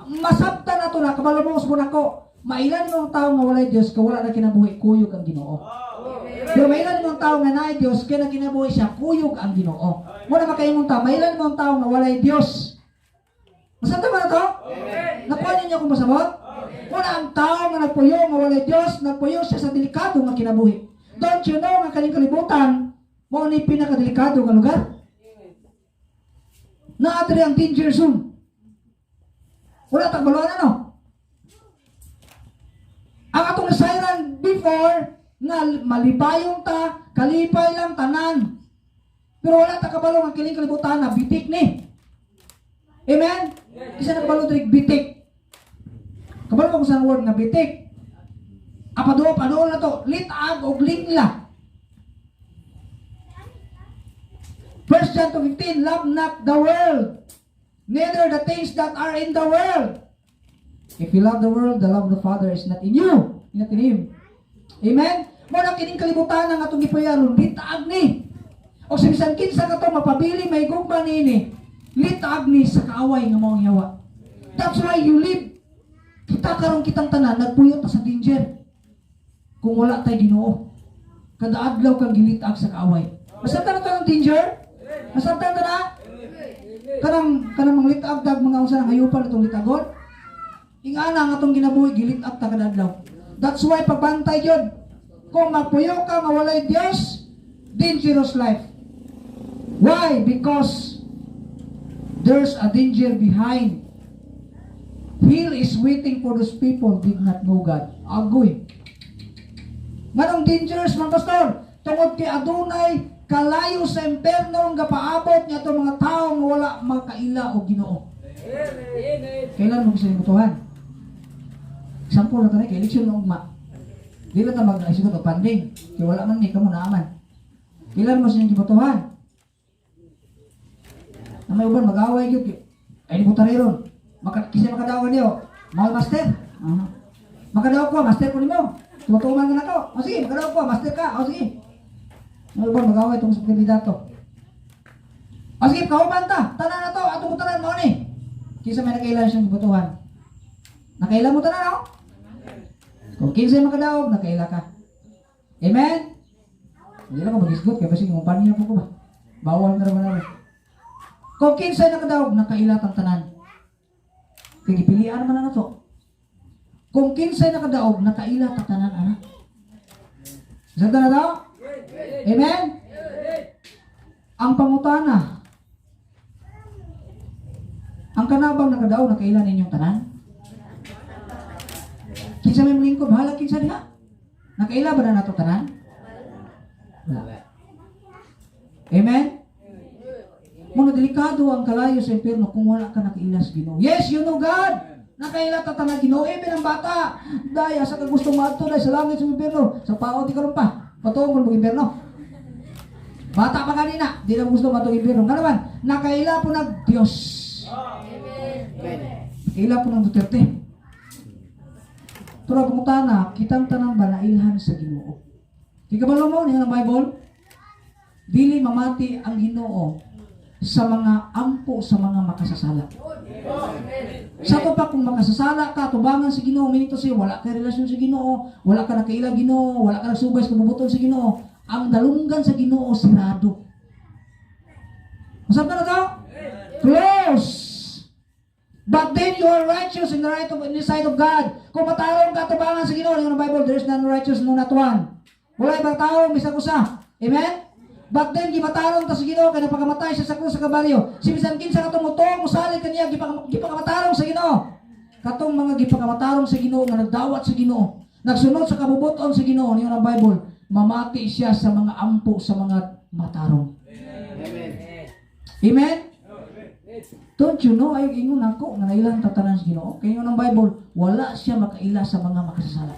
Masabtan na to na, kabalo mo usbon ako. Mailan mo ang tao nga walay Dios, ka wala na kinabuhi, kuyog ang Ginoo. Pero mailan mo ang tao nga naay Dios, kaya kinabuhi siya, kuyog ang Ginoo. Muna makaingon ta, mailan mo ang tao nga walay Dios. Masabtan ba na to? Nakuha ninyo kung masabot? Muna ang tao nga nagpuyo nga walay Dios, nagpuyo siya sa delikado nga kinabuhi. Don't you know nga kaning kalibutan, mao ni pinakadelikado nga lugar? Naa diri ang danger zone. Wala tagbaluan ano? Ang atong nasayran before nga malipayon ta, kalipay lang tanan. Pero wala ta kabalo nga kining kalibutan na bitik ni. Amen? Isa na kabalo diri bitik. Kabalo mo kung saan word nga bitik. Apado, paduol na to. Litag og lingla. 1 John 2:15, "Love not the world, neither the things that are in the world. If you love the world, the love of the Father is not in you, not in Him." Amen? Mao na kining kalibutan ang atong gipuy-aron, litaag ni. O sa bisan kinsa kato mapabili may gugma niini, litaag ni sa kaaway nga mao ang yawa. That's why you live. Kita karon, kitang tanan nagpuyo ta sa danger. Kung wala tay Ginoo. Kada adlaw kang gilitaag sa kaaway. Masabtan na ng danger? Masabtan ta na? Kanang manglitaag tag mga unsa nang hayupan itong litagon? Ingana ang atong kinabuhi, gilitag ta kada adlaw. That's why pagbantay yun. Kung magpuyo ka nga walay Dios, dangerous life. Why? Because there's a danger behind. Hell is waiting for those people did not know God. Agoy. Nganong dangerous man, pastor? Tungod kay adunay kalayo sa imperno nga paabot niya itong mga tao nga wala makaila og Ginoo. Kailan mo gusto butuhan? Example na tanay, kay eleksyon ng ugma. Di lang ta mag-isigot og funding. Kay wala man ni kamo naaman. Kailan mo siya gibotohan? Na may uban mag-away gyud kay ay ni ron. Maka kinsa makadaog niyo? Mahal master. Makadaog ko, master ko nimo. Tutuman ka na to. O sige, makadaog ko, master ka. O sige. May uban mag-away tungkol sa kandidato. O sige, kauban ta. Tanan na to, atong tanan mao ni. Kinsa may nakaila siyang gibotohan? Nakaila mo tanan, oh? Kung kinsa makadaog, nakaila ka. Amen? Hindi lang ko mag-isgot, kaya basig kumpanya po ko ba? Bawal na naman ako. Kung kinsa nakadaog, nakaila tang tanan. Kaya gipilian naman na to. Kung kinsay nakadaog, nakaila tang tanan, anak. Sa na daw? Amen? Ang pangutana, ang kanabang nakadaog, nakaila ninyong tanan? Kinsa may malingkod, bahala kinsa diha. Nakaila ba na nato tanan? Wala. Amen? Muna delikado ang kalayo sa impyerno kung wala ka nakaila sa Ginoo. Yes, you know God. Nakaila ta tanan Ginoo. Even ang bata. Day, asa ka gusto maadto, day, sa langit, sa impyerno? Sa pao di karon pa. Patuong mo impyerno. Bata pa kanina, di na gusto maadto impyerno. Nga naman, nakaila po nag Dios. Amen. Nakaila po ng Duterte. Pero pangutana, kitang tanan ba nailhan sa Ginoo? Di ka ba mo niya ng Bible? Dili mamati ang Ginoo sa mga ampo sa mga makasasala. Sa ato pa, kung makasasala ka, tubangan sa Ginoo, meaning to say, wala ka relasyon sa Ginoo, wala ka nakaila Ginoo, wala ka nagsubay sa kabubuton sa Ginoo, ang dalunggan sa Ginoo sirado. Masabtan na to? Close. But then you are righteous in the sight of God. Kung matarong ka tubangan sa Ginoo, yung Bible, there is none righteous, no, not one. Wala ibang tao, bisag usa. Amen? But then, gimatarong ta sa Ginoo kay napakamatay siya sa krus sa Kalbaryo. Si bisan kinsa katong motuo, mosalig kaniya, gipakamatarong sa Ginoo. Katong mga gipakamatarong sa Ginoo nga nagdawat sa Ginoo, nagsunod sa kabubuton sa Ginoo, niyo ang Bible, mamati siya sa mga ampo sa mga matarong. Amen. Amen? Don't you know, ay ingon ako nga nailan tatanan sa Ginoo. Kaya ingon ang Bible, wala siya makaila sa mga makasasala.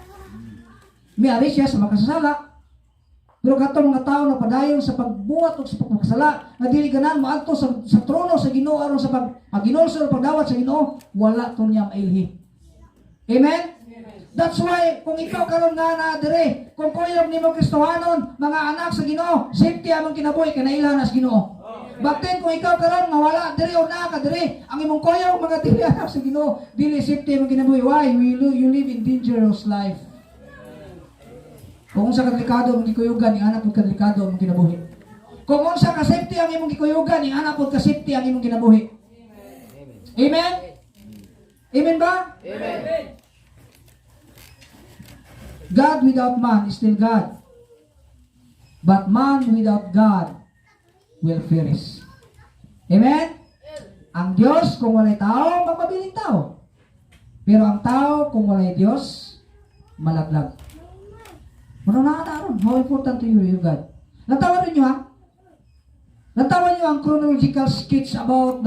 Miari siya sa makasasala. Pero katong mga tao na padayon sa pagbuhat o sa pagmakasala, nga dili ganan maadto sa trono sa Ginoo aron sa pag paginulsol o pagdawat sa Ginoo, wala to niya mailhi. Amen? That's why kung ikaw karon nga na dire, kung kuyog nimo Kristohanon, mga anak sa Ginoo, safety among kinabuhi kay nailhan na sa Ginoo. But then kung ikaw karon nga wala dire o naa ka dire, ang imong kuyog mga dili anak sa Ginoo, dili safety among kinabuhi. Why? You live in dangerous life. Kung unsa ka delikado ang gikuyugan, ni anak pud kadelikado ang kinabuhi. Kung unsa ka safety ang imong gikuyugan, ni anak pud ka safety ang imong kinabuhi. Amen? Amen ba? Amen. God without man is still God. But man without God will perish. Amen? Ang Diyos, kung walay tao, magpabiling tao. Pero ang tao, kung walay Diyos, malaglag. Muna na ron, how important to you, you God. Lantawan niyo ha? Lantawan niyo ang chronological sketch about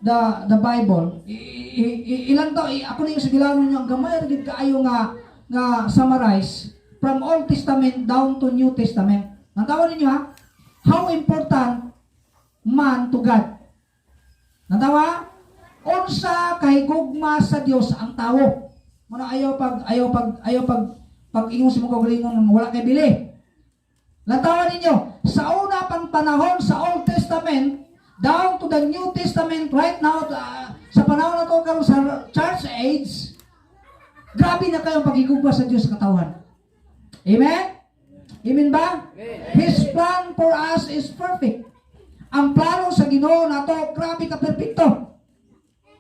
the Bible. Ilan to, ako na yung sigilanon niyo, ang gamay ra gid kaayo nga nga summarize from Old Testament down to New Testament. Lantawa ninyo ha? How important man to God. Lantawa? Unsa kahigugma sa Dios ang tawo. Muna ayaw pag ingon sa mga kaugalingon nga wala kay bili. Lantawa ninyo, sa una pang panahon sa Old Testament down to the New Testament right now, sa panahon na to karon sa church age, grabe na kayong pagigugma sa Diyos sa katawhan. Amen? Amen ba? His plan for us is perfect. Ang plano sa Ginoo nato, grabe ka perpekto.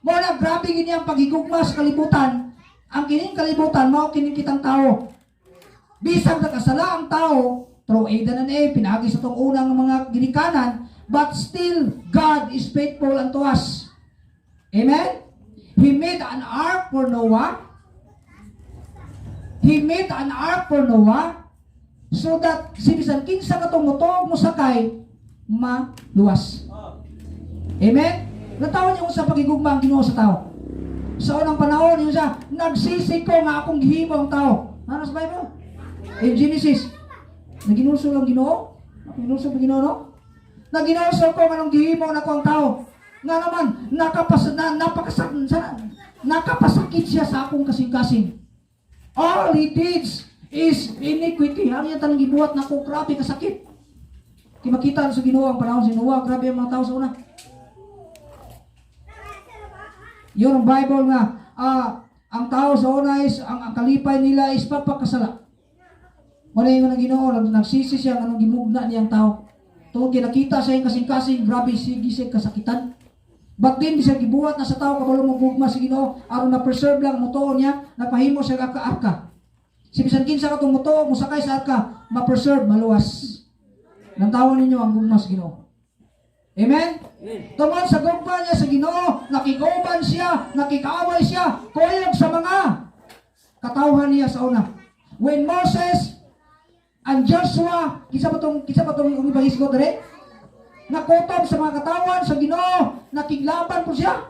Mo na grabe gini ang pagigugma sa kalibutan. Ang kining kalibutan mao kining kitang tao. Bisag nakasala ang tao through Adam and Eve, pinaagi sa tong unang mga ginikanan, but still God is faithful unto us. Amen? He made an ark for Noah. He made an ark for Noah so that si bisan kinsa katong motuo, mosakay, maluwas. Amen? Lantawa niyo sa pagigugma ang Ginoo sa tao. Sa unang panahon, yun siya, "Nagsisi ko nga akong gihimo ang tao." Ano sa Bible? In Genesis, naginulsol ang Ginoo? Naginulsol ang Ginoo, no? "Naginulsol ko nga nung gihimo na ko ang tao." Nga naman, nakapasakit siya sa akong kasing-kasing. All he did is iniquity. Ang iyang tanang gibuhat na ko, grabe kasakit. Kaya makita sa Ginoo ang panahon si Noah, grabe ang mga tao sa una. Yun ang Bible nga, ang tao sa una is, ang kalipay nila is papakasala. Wala yung ang Ginoo, nagsisi siya anong gimugna niyang tao. Tungod kay nakita sa iyang kasing-kasing, grabe sige siya kasakitan. But then, bisag gibuhat na sa tao, kabalo mo gugma sa Ginoo, aron na preserve lang mutuo niya, nagpahimo siya arka. Si bisan kinsa katong mutuo, musakay sa arka, ma-preserve, maluwas. Lantawan ninyo ang gugma sa Ginoo. Amen? Tungod sa gugma niya sa Ginoo, nakiguban siya, nakikaaway siya, kuyog sa mga katawhan niya sa una. When Moses and Joshua, kinsa ba tong yung ipahisgot dire? Nakutob sa mga katawan sa Ginoo, nakiglaban po siya.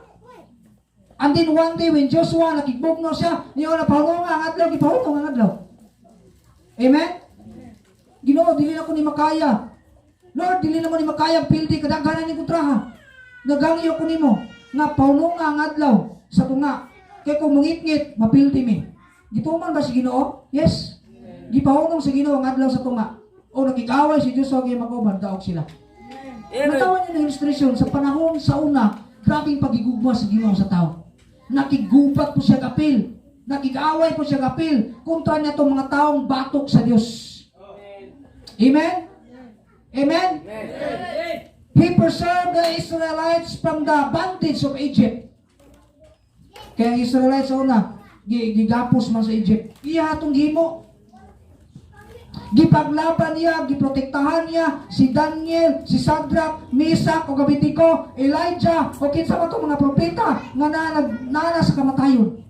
And then one day when Joshua nakigbugno siya, niyo na pahunong ang adlaw, gipahunong ang adlaw. Amen? "Ginoo, dili na ko ni makaya. Lord, dili na mo ni makaya ang pildi kadaghanan ni kontraha. Nagangyo ko nimo nga pahunong ang adlaw sa tunga. Kay kung mangitngit, mapildi mi." Gituman ba si Ginoo? Yes. Gipahunong sa Ginoo ang adlaw sa tunga. O nakikaway si Joshua kay mag-uban, daog sila. Lantawa niyo ng illustration sa panahon sa una, grabing pagigugma sa Ginoo sa tao. Nakigubat po siya kapil. Nakikaway po siya kapil kontra niya itong mga taong batok sa Diyos. Amen? Amen? He preserved the Israelites from the bondage of Egypt. Kaya ang Israelites sa una, gigapos man sa Egypt. Iya atong gihimo. Gipaglaban niya, giprotektahan niya si Daniel, si Shadrach, Mesach, o Abednego, Elijah, o kinsa man itong mga propeta nga nana sa kamatayon.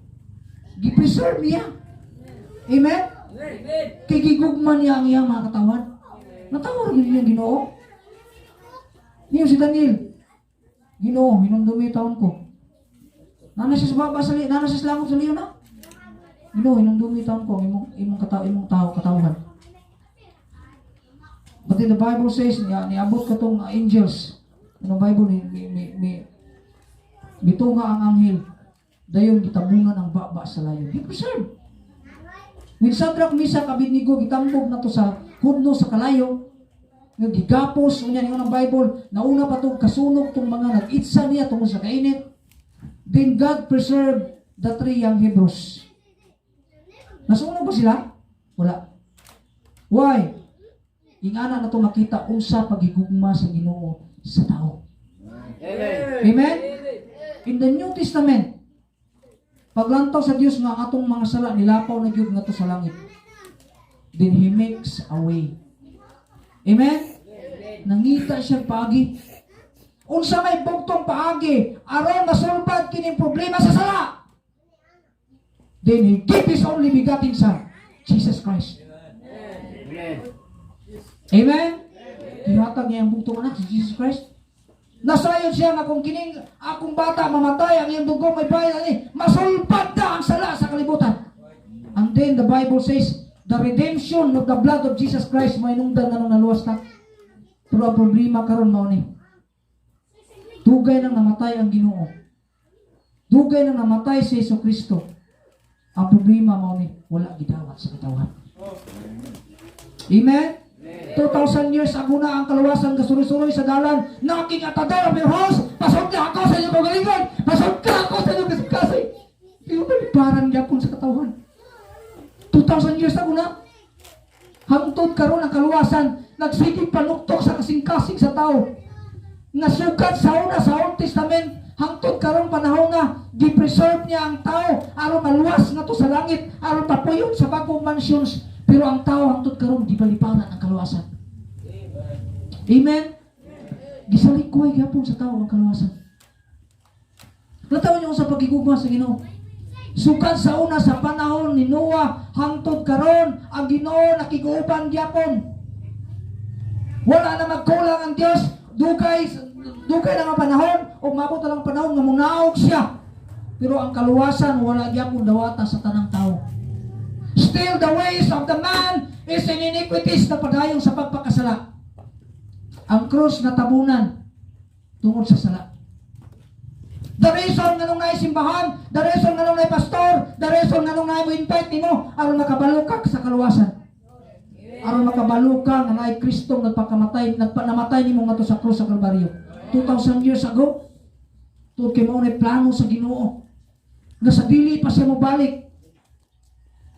Gipreserve niya. Amen? Kay gigugma niya ang iyang mga katawan. Natawa rin niya Ginoo. Niyo si Daniel. "Ginoo, hinumdumi taon ko." Nana siya sa baba sa nana siya sa langob sa leon na. "Ginoo, hinumdumi taon ko ang imong tao katawhan." But in the Bible says, niabot katong angels. Ano Bible ni mitunga ang anghel. Dayon gitabungan ang baba sa layon. He preserved. When Shadrach, Meshach, Abednego gitambog na to sa hudno sa kalayo, nga gigapos unya ningon ang Bible, nauna pa tong kasunog tong mga nag-itsa niya tungod sa kainit. Then God preserved the three young Hebrews. Nasunog ba sila? Wala. Why? Ingana na to makita unsa pagigugma sa Ginoo sa tao. Amen. Amen? In the New Testament, paglantaw sa Dios nga ang atong mga sala nilapaw na gyud ngadto sa langit. Then He makes a way. Amen? Nangita siya paagi. Unsa may bugtong paagi aron masulbad kining problema sa sala? Then He gave His only begotten Son, Jesus Christ. Amen. Amen? Gihatag niya ang bugtong anak si Jesus Christ. Nasayod siya nga kung kining akong bata mamatay, ang iyang dugo may bayad ani, masulbad na ang sala sa kalibutan. And then the Bible says, the redemption of the blood of Jesus Christ may nungdan nganong naluwas ta. Pero ang problema karon mao ni, dugay nang namatay ang Ginoo. Dugay nang namatay si Jesu Kristo. Ang problema mao ni wala gidawat sa katawhan. Amen? 2,000 years ago na ang kaluwasan gasuroy-suroy sa dalan. Knocking at the door of your house. Pasok na ako sa inyong kaugalingon. Pasok ka ako sa inyong kasing. Pero balibaran gyapon sa katawhan. 2,000 years ago na. Hangtod karon ang kaluwasan, nagsigig panuktok sa kasing-kasing sa tao. Nasukat sa una sa Old Testament, hangtod karon panahon na gi-preserve niya ang tao aron maluwas ngadto sa langit, aron papuyon sa bagong mansions. Pero ang tao hangtod karon gibalibaran ang kaluwasan. Amen. Gisalikway gyapon sa tao ang kaluwasan. Nataw niyo sa pagigugma sa Ginoo. Sukad sa una sa panahon ni Noah hangtod karon ang Ginoo nakiguban gyapon. Wala na magkulang ang Dios, dugay dugay na nga panahon ug mabot na lang panahon nga munaog siya. Pero ang kaluwasan wala gyapon dawata sa tanang tao. Still the ways of the man is in iniquities na padayon sa pagpakasala. Ang krus natabunan tungod sa sala. The reason nganong naay simbahan, the reason nganong naay pastor, the reason nganong naay mo invite nimo aron makabalo ka sa kaluwasan. Aron makabalo ka nga naay Kristong nagpakamatay, nagpanamatay nimo ngadto sa krus sa Kalbaryo. 2,000 years ago, tungod kay mao nay plano sa Ginoo. Nga sa dili pa siya mobalik.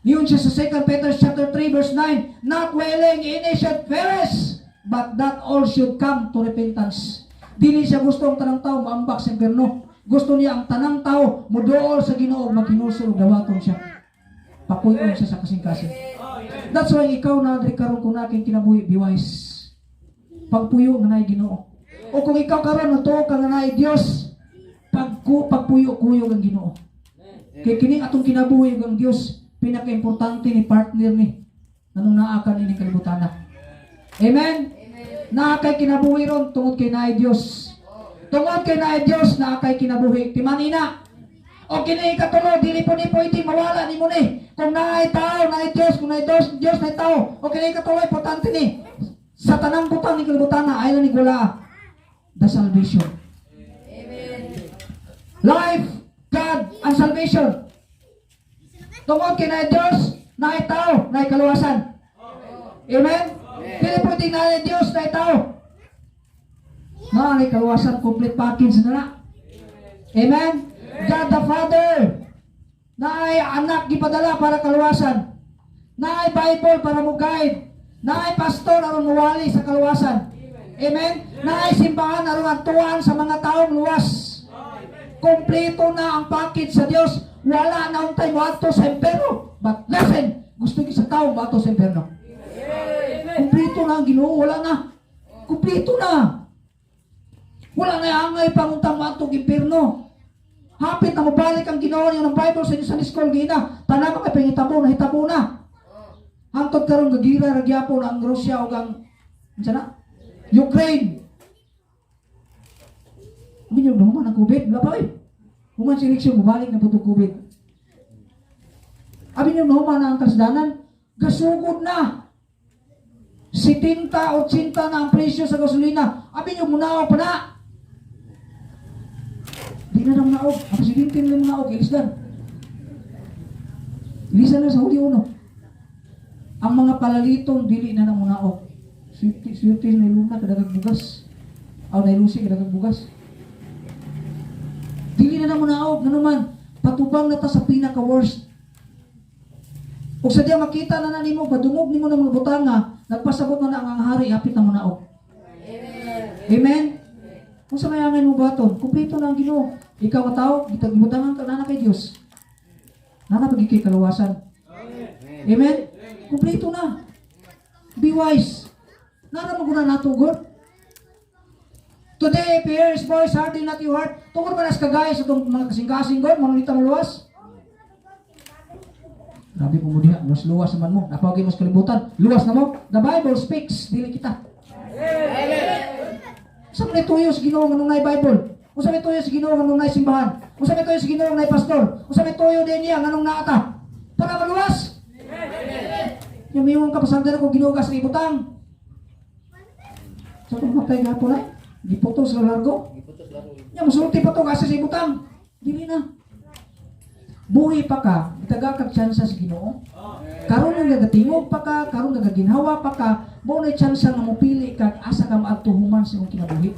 Niyon siya sa 2 Peter chapter 3 verse 9, "Not willing any should perish, but that all should come to repentance." Dili siya gusto ang tanang tao maambak sa impierno. Gusto niya ang tanang tao moduol sa Ginoo, maghinulsol ug dawaton siya. Papuy-on siya sa kasing-kasing. That's why ikaw na diri karon, kung naa kay kinabuhi, be wise. Pagpuyo nga naay Ginoo. O kung ikaw karon natuo ka nga naay Dios, pagpuyo kuyog ang Ginoo. Kay kini atong kinabuhi ug ang Dios, pinakaimportante ni partner ni nganong naa ka nining kalibutan. Amen. Naa kay kinabuhi ron tungod kay naay Dios. Tungod kay naay Dios, naa kay kinabuhi. Timanina. O kini ikatulo, dili po ni pwede mawala nimo ni. Kung naay tao, naay Dios, kung naay Dios, Dios naay tao. O kini ikatulo, importante ni. Sa tanang butang ni kalibutan na ay ni gula. The salvation. Life, God, and salvation. Tungod kay naay Dios, naay tao, naay kaluwasan. Amen? Dili pwede naay Dios, naay tao. Naay kaluwasan, complete package na na. Amen? God the Father, naay anak gipadala para kaluwasan. Naay Bible para mo guide. Naay pastor aron muwali sa kaluwasan. Amen? Naay simbahan aron adtuan sa mga taong luwas. Kompleto na ang package sa Dios. Wala na untay moadto sa impyerno. But listen, gusto gyud sa tao moadto sa impyerno. Kompleto na ang Ginoo, wala na. Kompleto na. Wala na angay panguntang moadto og impyerno. Hapit na mobalik ang Ginoo niya ng Bible sa inyo sa school gina. Tanan mga pangitabo na hitabo na. Hangtod karon gagira ra gyapon ang Russia ug ang unsa na? Ukraine. Minyo na ang COVID, wala pa eh. Human si eleksyon, mubalik na po itong COVID. Abi niyo nahuman na ang kasdanan, gasugod na. 70, 80 na ang presyo sa gasolina. Abi niyo munaw pa na. Di na nang naog. Ang presidente nila naog, ilisdan. Ilisan na sa huli uno. Ang mga palaliton, dili na nang munaog. Swerte, swerte na iluna, kadagag bugas. Aw, nailusi, kadagag bugas. Dili na nang munaog. Nga naman, patubang na ta sa pinaka-worst. Ug sa diya makita na na nimo, padungog nimo ng mga butanga, nagpasabot na na ang hari, hapit na munaog. Amen? Kung sa mayangan mo baton, kumpleto na ang Ginoo. Ikaw ka tao, gibutangan ka na na kay Dios. Nana pagigay kaluwasan. Amen? Kumpleto na. Be wise. Nara mo guna nato God. Today, if you hear His voice, harden not your heart. Tungod man as kagaya sa itong mga kasing-kasing God, mga mo luwas. Grabe po mo diha, mas luwas naman mo. Napawagin mo sa kalibutan. Luwas na mo. The Bible speaks, dili kita. Sa man tuyo sa Ginoo nganong naay Bible? Unsa may tuyo sa Ginoo nganong naay simbahan? Unsa may tuyo sa Ginoo naay pastor? Unsa may tuyo din niya nganong naa ta? Para maluwas. Yung mayong kapasandan ako Ginoo sa ibutang. Sa kung matay gapon ay, giputos sa largo. Giputos laro. Nya musulti pa to kasi sa ibutang. Dili na. Buhi pa ka, gitaga kag tsansa sa Ginoo. Karon nga nagatingog pa ka, karon nga nagaginhawa pa ka, mao na tsansa nga mopili ka asa ka maadto human sa imong kinabuhi.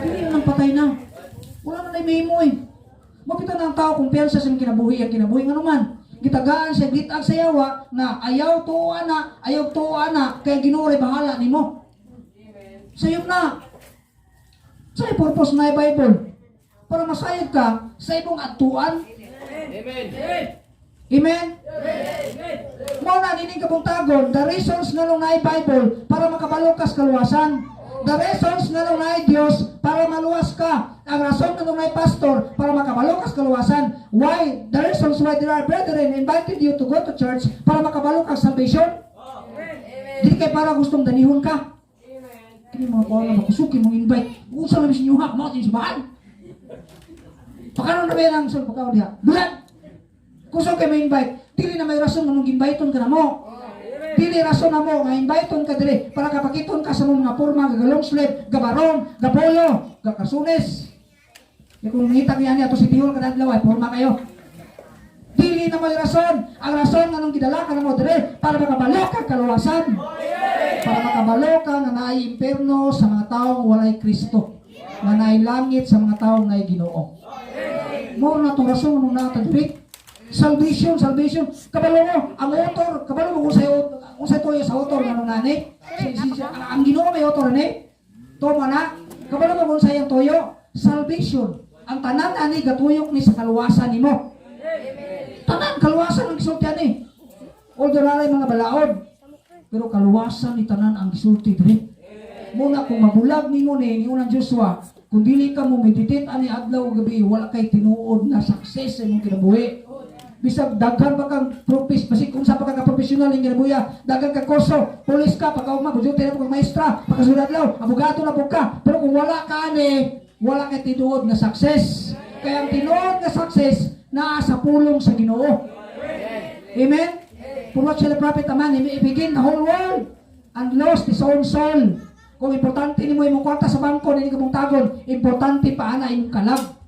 Dili na nang patay na. Wala na nay mahimo eh. Mapita na ang tao kumpiyansa sa imong kinabuhi, ang kinabuhi nga naman. Gitagaan siya gitag sa yawa nga ayaw tuo ana, ayaw tuo ana, kay Ginoo ray bahala nimo. Sayop na. Sa purpose na Bible? Para masayod ka sa imong atuan. Amen. Amen? Mao na nining kabuntagon, the reasons nga nung naay Bible para makabalo kas kaluwasan. The reasons nga nung naay Dios para maluwas ka. Ang rason nga nung naay pastor para makabalo kas kaluwasan. Why? The reasons why there are brethren invited you to go to church para makabalo kag salvation. Dili kay para gustong danihon ka. Kini mga kuha nga makusuki mong invite. Unsa man sa inyo ha? Mao sa simbahan. Pakanon na ba yan ang sul pagkaon diha? Bulan! Kusog kay may invite, dili na may rason nga mong inviteon ka na mo. Dili rason na mo nga inviteon ka diri para kapakiton ka sa mong mga porma, ga long sleeve, gabarong, gapolo, gakarsunes. Ya kung ngita niya niya ato si Tihol kada adlaw ay porma kayo. Dili na may rason. Ang rason nga nung gidala ka na mo dire para makabalo ka kaluwasan. Para makabalo ka nga naay imperno sa mga taong walay Kristo. Nga naay langit sa mga taong naay Ginoo. Mao na itong rason nung naa ta diri. Salvation, salvation. Kabalo mo, ang author, kabalo mo kung sa tuyo sa author nga nung nani. Ang Ginoo may author ani. Toma na. Kabalo mo kung sa iyang tuyo. Salvation. Ang tanan ani gatuyok ni sa kaluwasan nimo. Tanan kaluwasan ang gisulti ani. Although naray mga balaod, pero kaluwasan ni tanan ang gisulti diri. Muna kung mabulag nimo ni unang Joshua, kung dili ka mo meditate ani adlaw ug gabi, wala kay tinuod na success sa imong kinabuhi. Bisag daghan pa kang propes, basig kung sa pa ka professional ing kinabuhi, daghan ka kurso, pulis ka, pagkaugma, bujuti na po kang maestra, pagkasulad adlaw, abogado na po ka. Pero kung wala ka ani, wala kay tinuod na success. Kaya ang tinuod na success naa sa pulong sa Ginoo. Amen? For what shall the profit a man if he gain the whole world and lost his own soul? Kung importante nimo imong kwarta sa bangko, dili ka tagon, importante pa ana imong kalag.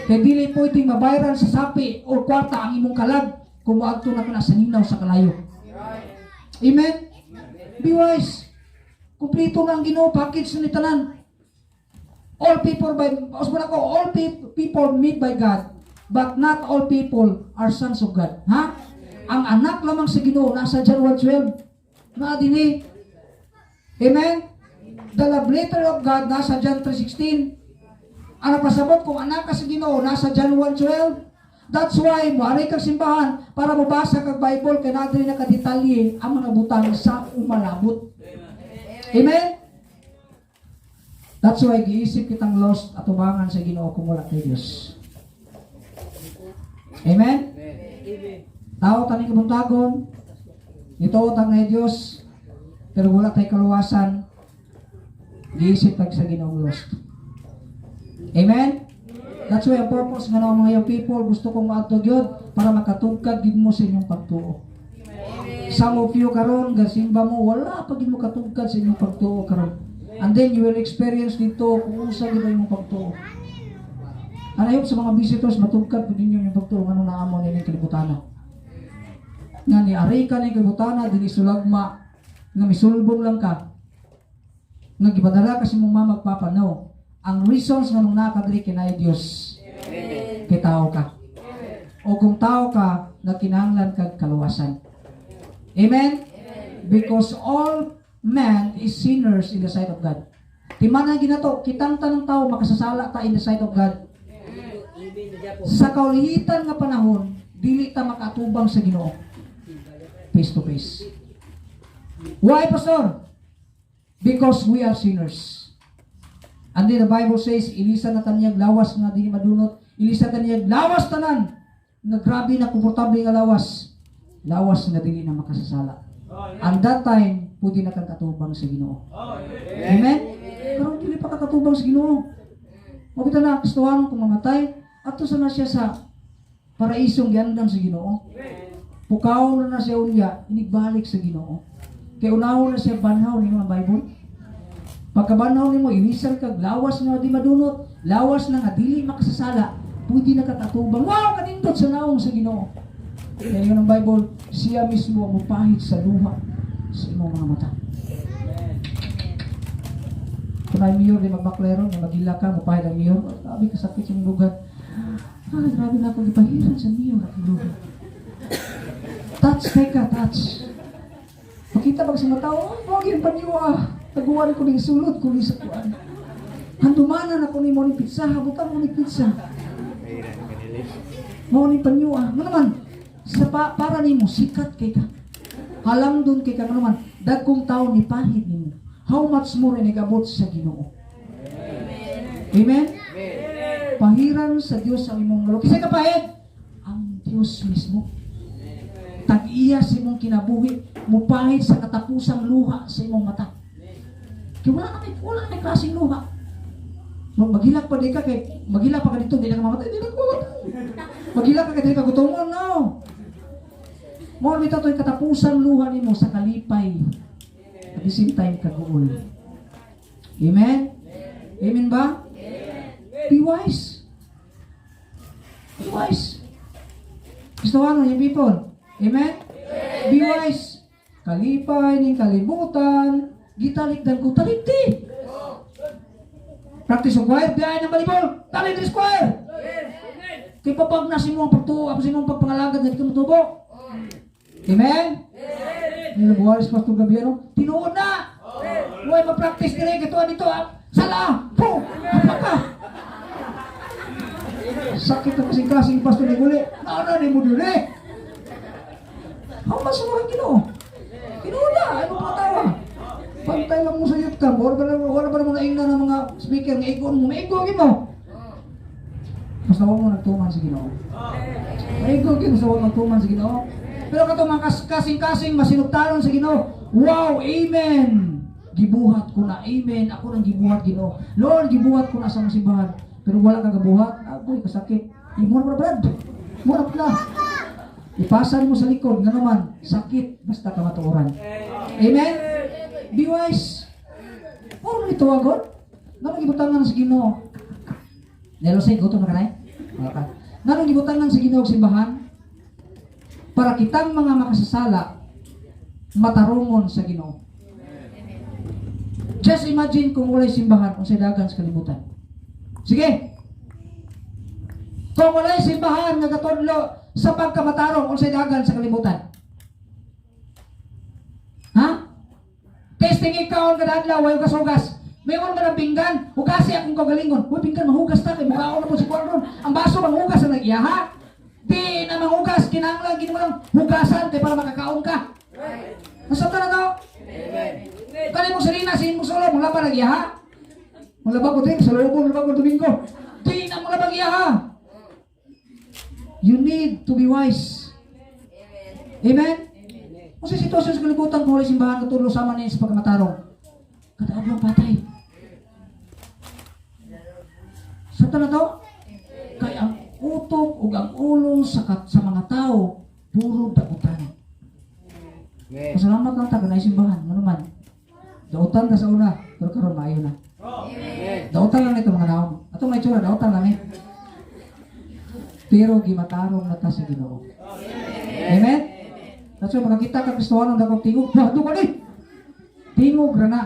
Kay dili pwedeng mabayaran sa sapi o kwarta ang imong kalag kung moadto na ka na sa ninaw sa kalayo. Amen? Be wise. Kumplito na ang Ginoo, package na ni tanan. All people by, usbon ako, all people made by God, but not all people are sons of God. Ha? Ang anak lamang sa Ginoo nasa John 1:12. Naa dinhi. Amen? The love letter of God nasa John 3:16. Ang nagpasabot kung anak ka sa Ginoo nasa John 1:12. That's why moari kag simbahan para mabasa kag Bible kay naa diri nakadetalye ang mga butang sa umalabot. Amen? That's why giisip kitang lost atubangan sa Ginoo kung wala kay Dios. Amen? Tao taning kabuntagon, ito tag na Dios, pero wala tay kaluwasan, giisip tag sa Ginoong lost. Amen? That's why ang purpose nga mga young people, gusto kong maadto gyud para makatugkad gid mo sa inyong pagtuo. Some of you karon gasimba mo, wala pa gid mo katugkad sa inyong pagtuo karon. And then you will experience dito kung unsa gid ang imong pagtuo. And I hope sa mga visitors matugkad pud ninyo yung pagtuo nganong naa mo nining kalibutana. Nga ni ari ka ning kalibutana dili sulagma nga misulbong lang ka. Nga gipadala ka sa imong mama ug papa, no. Ang reasons nga nung naa ka diri kay Dios. Kay tao ka. O kung tao ka, nagkinahanglan kag kaluwasan. Amen? Because all man is sinners in the sight of God. Timanan ginato, kitang tanang tao makasasala ta in the sight of God. Sa kaulihitan nga panahon, dili ta makatubang sa Ginoo. Face to face. Why, Pastor? Because we are sinners. And then the Bible says, ilisa na taniyag lawas nga dili madunot, ilisa taniyag lawas tanan nga grabe na komportable nga lawas. Lawas nga dili na makasasala. And that time, pwede na kang katubang sa Ginoo. Amen? Karon dili pa ka katubang sa Ginoo. Mabita na Kristohanon kung mamatay, ato sa na siya sa paraisong giandam sa Ginoo. Pukaw na na siya unya, inigbalik sa Ginoo. Kay unahon na siya banhaw nimo ang Bible. Pagkabanhaw nimo, inisan kag lawas nga di madunot, lawas na nga dili makasasala, pwede na katatubang. Wow, kanindot sa naong sa Ginoo. Kaya ingon ang Bible, siya mismo ang mupahid sa luha sa imong mga mata. Kung ay mayor, di magbaklero, nga magila ka, mupahid ang mayor, oh, grabe kasakit yung lugar. Ah, grabe na akong ipahiran sa mayor akong lugar. Touch, teka, touch. Makita pag sa mga tao, "Oh, wag yung paniwa. Taguan ko ning sulod ko ni sa kuan. Handumanan ako ni mo ni pizza, butang mo ni pizza. Mo ni panyua. Nga naman, sa para nimo sikat kay ka. Halang kay ka nga naman, dagkong tao ni pahid nimo. How much more ni gabot sa Ginoo? Amen? Pahiran sa Dios ang imong luha. Kinsa kapahid? Ang Dios mismo. Tag-iya sa imong kinabuhi, mupahid sa katapusang luha sa imong mata. Kay wala na may klaseng luha. Maghilak pa di ka kay maghilak pa ka dito, di na ka mamatay, di na ka mamatay. Maghilak ka kay di ka gutomon, no. Mao bitaw to'y katapusang luha nimo sa kalipay. At the same time kaguol. Amen? Amen ba? Be wise. Be wise. Gusto yung people. Amen? Be wise. Kalipay ning kalibutan, gitalikdan ko talikdi. Practice of choir, biyahe ng volleyball, talikdi square. Kay papag na si mo ang pagtuo, ang si mo ang pagpangalagad na di ka motubo. Amen? Nilabuharis Pastor Gabiano, tinuod na! Huwag ma-practice dire, katuan dito, ah. Sala! Po! Hapak ka! Sakit na kasing-kasing Pastor ni Guli. Naana ni mo dire! How much mo ang Ginoo? Tinuod na! Ano pa tawa? Pantay lang mo sa youth camp. Wala ba naman naingna ng mga speaker nga igon mo? Maigo mo. Basta huwag mo nagtuman sa Ginoo. Maigo gyud basta huwag magtuman sa Ginoo. Pero katong mga kasing-kasing masinugtanon sa Ginoo. Wow, amen. Gibuhat ko na, amen. Ako nang gibuhat, Ginoo. Lord, gibuhat ko na sa mga simbahan. Pero wala ka gabuhat, agoy kasakit. Imo na brad. Mo na pala. Ipasan mo sa likod, nga naman, sakit, basta ka matuoran. Amen? Be wise. Oh, nito agod. Nganong gibutangan sa Ginoo? Nelo say gutom na kanay? Wala ka. Nganong gibutangan sa Ginoo og simbahan? Para kitang mga makasasala matarungon sa Ginoo. Just imagine kung walay simbahan, unsay dagan sa kalibutan. Sige. Kung walay simbahan nga gatudlo sa pagkamatarong, unsay dagan sa kalibutan? Ha? Testing ikaw ang kada adlaw, way hugas-hugas. May man ang pinggan, hugasi akong kagalingon. Uy, pinggan, mahugas ta, kay mukhaon na po si Kuan ron. Ang baso, manghugas ang nag-iyaha. Di na manghugas, kinahanglan, gini mo lang hugasan kay para makakaon ka. Nasabtan na to? Kani mo sarina, sin mo solo, mula pa nag-iyaha. Mula ba ko din, sa lubong, mula ba ko Domingo. Di na mula iyaha. You need to be wise. Amen? Kung sa sitwasyon sa kalibutan, kung wala simbahan, katulong sama niya sa pagkamatarong, kada adlaw patay. Sa na to? Kay ang utok ug ang ulo sa mga tao, puro dautan. Amen. Pasalamat lang ta kanay simbahan, ano man. Dautan ka sa una, pero karon maayo na. Amen. Dautan lang nito mga naong. Ato may tsura, dautan lang eh. Pero gimatarong na ta sa Ginoo. Amen? That's why makakita ka Kristohanon dagkong tingog, "Wah, ka ni." Tingog ra na.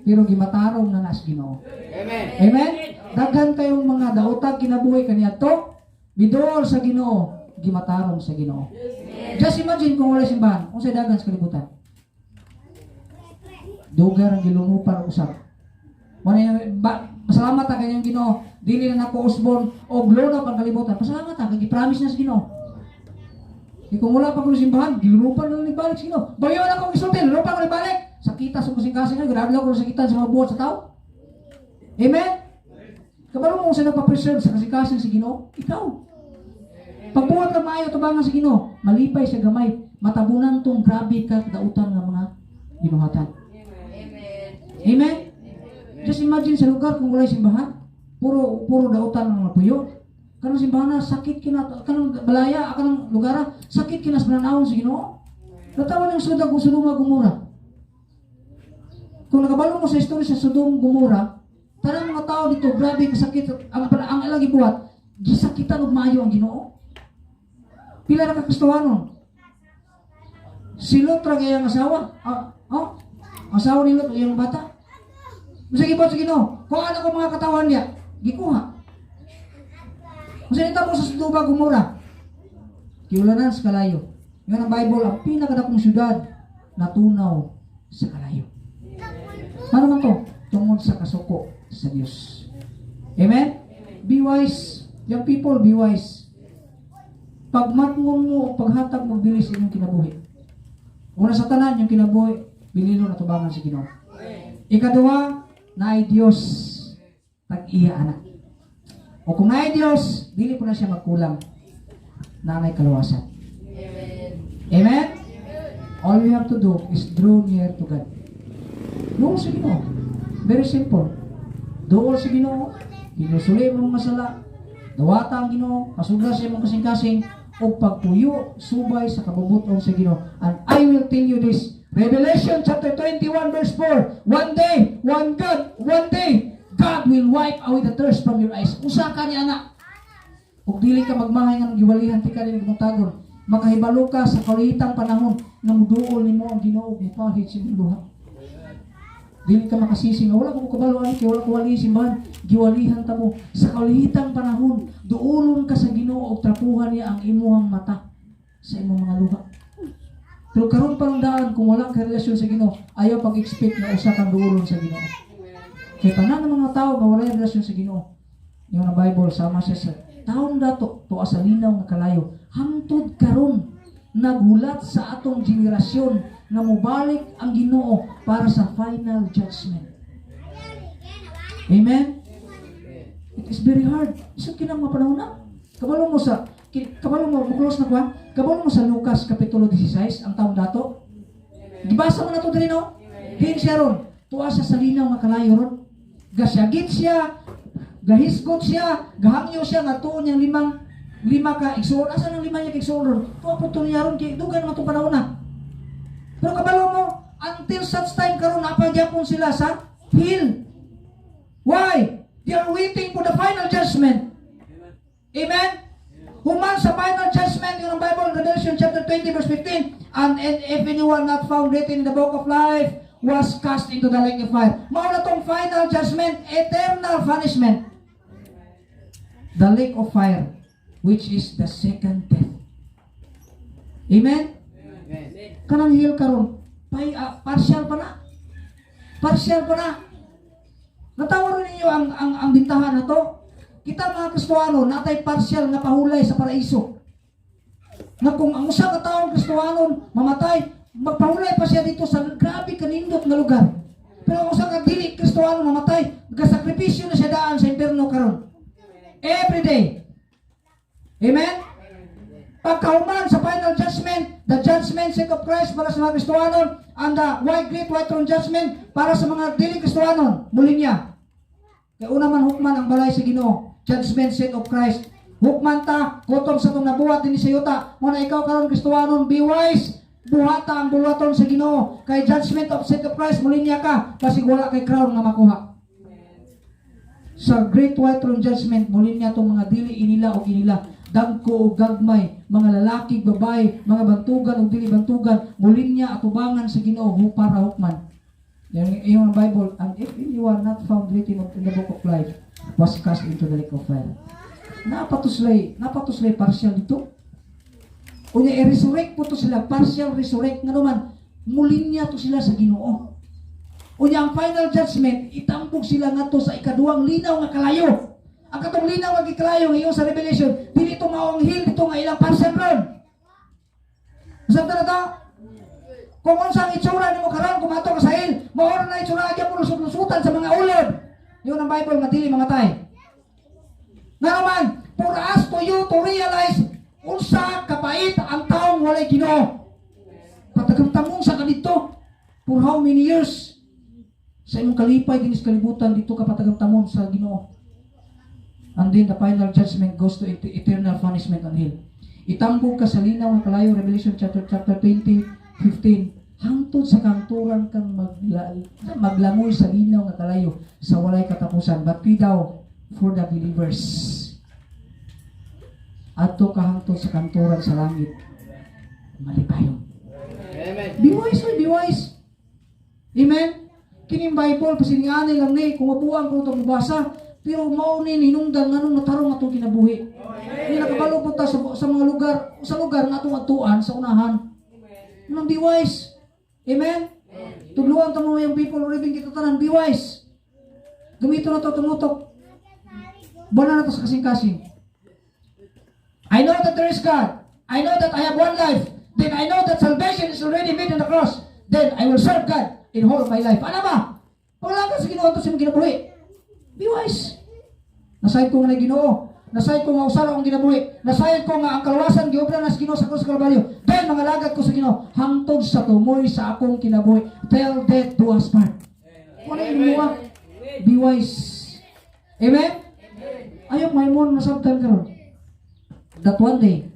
Pero gimatarong na na sa Ginoo. Amen. Amen? Daghan kayong mga daotag kinabuhi kaniadto, miduol sa Ginoo, gimatarong sa Ginoo. Just imagine kung wala simbahan, unsay dagan sa kalibutan. Dugar ang gilumupan og usab. Wala yung, ba, pasalamat ta kanyang Ginoo, dili na nako usbon og lunop ang kalibutan. Pasalamat ta kay gi-promise na sa Ginoo. Di kung wala pa kuno simbahan, gilunupan na lang balik sa Ginoo. Bayo na akong gisulti, lunupan ko ni balik. Sakita sa kasing-kasing, grabe lang ko sakitan sa mga buhat sa tao. Amen? Kabalo mo sa nagpa-preserve sa kasing-kasing sa Ginoo? Ikaw. Pagbuhat ka maayo tubangan sa Ginoo, malipay sa gamay, matabunan tong grabe ka dautan nga mga binuhatan. Amen? Just imagine sa lugar kung walay simbahan, puro puro dautan ang mga puyo. Kanang simbahan, sakit kina, kanang balaya, kanang lugar, sakit kina sa pananawon sa Ginoo. Natawa ng syudad kung Sodoma, Gomora. Kung nakabalo mo sa istorya sa Sodom, Gomora, tanang mga tao dito, grabe kasakit ang ilang gibuhat, gisakitan og maayo ang Ginoo. Pila ra ka Kristohanon? Si Lot ra kay ang asawa. Ah, oh, asawa ni Lot iyang bata. Unsa gibuhat sa Ginoo? Kuha na ko mga katawan niya. Gikuha. Unsa nitabo sa Sodoma, Gomora? Giulanan sa kalayo. Nga ang Bible, ang pinakadakong syudad natunaw sa kalayo. Ano man to? Tungod sa kasuko sa Dios. Amen? Be wise. Young people, be wise. Pagmatngon mo o paghatag mo bilis inyong kinabuhi. Una sa tanan, yung kinabuhi, bilino na tubangan sa Ginoo. Ikaduha, naay Dios tag-iya ana. O kung naay Dios, dili po na siya magkulang. Naanay kaluwasan. Amen? All we have to do is draw near to God. Duol sa Ginoo. Very simple. Duol sa Ginoo, hinulsuli mo mga sala, dawata ang Ginoo, pasudla sa imong kasing-kasing, ug pagpuyo subay sa kabubut-on sa Ginoo. And I will tell you this, Revelation chapter 21 verse 4, one day, one God, one day, God will wipe away the tears from your eyes. Usa ka niya anak. Ug dili ka magmahay nga giwalihan ti ka din tagon. Makahibalo ka sa kalihitang panahon nga muduol nimo ang Ginoo ug mupahid sa imong luha. Dili ka makasisi nga wala ko kabalo ani kay wala ko wali simbahan. Giwalihan ta mo sa kalihitang panahon. Duolon ka sa Ginoo ug trapuhan niya ang imuhang mata sa imong mga luha. Pero karon pa lang daan, kung wala ka relasyon sa Ginoo, ayaw pag-expect na usa kang duolon sa Ginoo. Kay tanan ng mga tao nga wala relasyon sa Ginoo, yung ang Bible, sama siya sa taong dato tuwa sa linaw nga kalayo. Hangtod karon naghulat sa atong henerasyon nga mobalik ang Ginoo para sa final judgment. Amen? It is very hard. Isang kinang mga panahon na. Kabalo mo, mo-close na ko ha? Kabalo mo sa Lucas Kapitulo 16, ang taong dato. Gibasa mo na to diri, no? Diin siya ron. Tuwa siya sa linaw nga kalayo ron. Gasyagit siya, gahisgot siya, gahangyo siya nga tuon niyang lima ka igsuon. Asa nang lima niya ka igsuon ron? Tuwa po to niya ron kay dugay naman itong panahon na. Pero kabalo mo, until such time karon napagyapon sila sa hell. Why? They are waiting for the final judgment. Amen? Human sa final judgment, yun ang Bible, Revelation chapter 20, verse 15, And if anyone not found written in the book of life was cast into the lake of fire." Mao na tong final judgment, eternal punishment. The lake of fire, which is the second death. Amen? Amen. Kanang hell karon, pay, partial pa na. Partial pa na. Natawa rin ninyo ang bintahan na to. Kita mga Kristohano, natay partial nga pahulay sa paraiso. Nga kung ang usa ka taong Kristohano mamatay, magpahulay pa siya dito sa grabe kanindot nga lugar. Pero ang usa ka dili Kristohano mamatay, gasakripisyo na siya daan sa impierno karon. Every day. Amen? Pagkahuman sa final judgment, the judgment seat of Christ para sa mga Kristohanon, and the great white throne judgment para sa mga dili Kristohanon, muli niya. Kaya una man hukman ang balay sa Ginoo, judgment seat of Christ. Hukman ta, kutob sa itong nabuhat din sa yuta. Muna ikaw karon Kristohanon, be wise, buhata ang buluhaton sa Ginoo. Kay judgment of seat of Christ, muli niya ka, kasi wala kay crown nga makuha. Sa great white throne judgment, muli niya itong mga dili inila o inila, dagko o gagmay, mga lalaki, babae, mga bantugan o dili bantugan, muli niya atubangan sa Ginoo para hukman. Yung, yung Bible, "And if anyone not found written in the book of life was cast into the lake of fire." Napatuslay partial dito. Unya i-resurrect po to sila, partial resurrect nga naman, muli niya to sila sa Ginoo. Unya ang final judgment, itambog sila ngadto sa ikaduhang linaw nga kalayo. Ang katong linaw nga kalayo ngayon sa Revelation, dili ito mao ang hell dito nga ilang partial ron. Masabta na to? Kung unsa ang itsura nimo karon kung mato ka sa hell, mao na itsura gyapon lusot-lusutan sa mga ulod. Yun ang Bible nga dili mamatay. Nga naman, for us to you to realize unsa kapait ang taong walay Ginoo. Patagamtamong sa kadito for how many years? Sa imong kalipay dinis kalibutan dito ka patagamtamon sa Ginoo. And then the final judgment goes to eternal punishment on hell. Itambog ka sa linaw nga kalayo, Revelation chapter 20, 15. Hangtod sa kangturan kang maglangoy sa linaw nga kalayo sa walay katapusan. But daw for the believers. Adto ka hangtod sa kanturan sa langit. Malipayon. Amen. Be wise, oy, be wise. Amen? Kining Bible, pasininganay lang ni, kung mabuang ko itong mabasa, pero mao ni hinungdan nganong natarong atong kinabuhi. Ni nakabalo po ta sa mga lugar, sa lugar nga atong atuan sa unahan. Nang be wise. Amen? Tudluan ta mo yung people living kita tanan, be wise. Gamito na to itong utok. Bana na to sa kasing-kasing. I know that there is God. I know that I have one life. Then I know that salvation is already made on the cross. Then I will serve God in whole of my life. Ano ba? Paglagan sa Ginoo sa imong kinabuhi. Be wise. Nasayod ko nga na Ginoo. Nasayod ko nga usara ang kinabuhi. Nasayod ko nga ang kaluwasan giobra na sa Ginoo sa krus sa Kalbaryo. Then mga lagad ko sa Ginoo hangtod sa tumoy sa akong kinabuhi. Till death do us part. Wala yung mga. Be wise. Amen? Ayaw may mo nasabtan karon. That one day,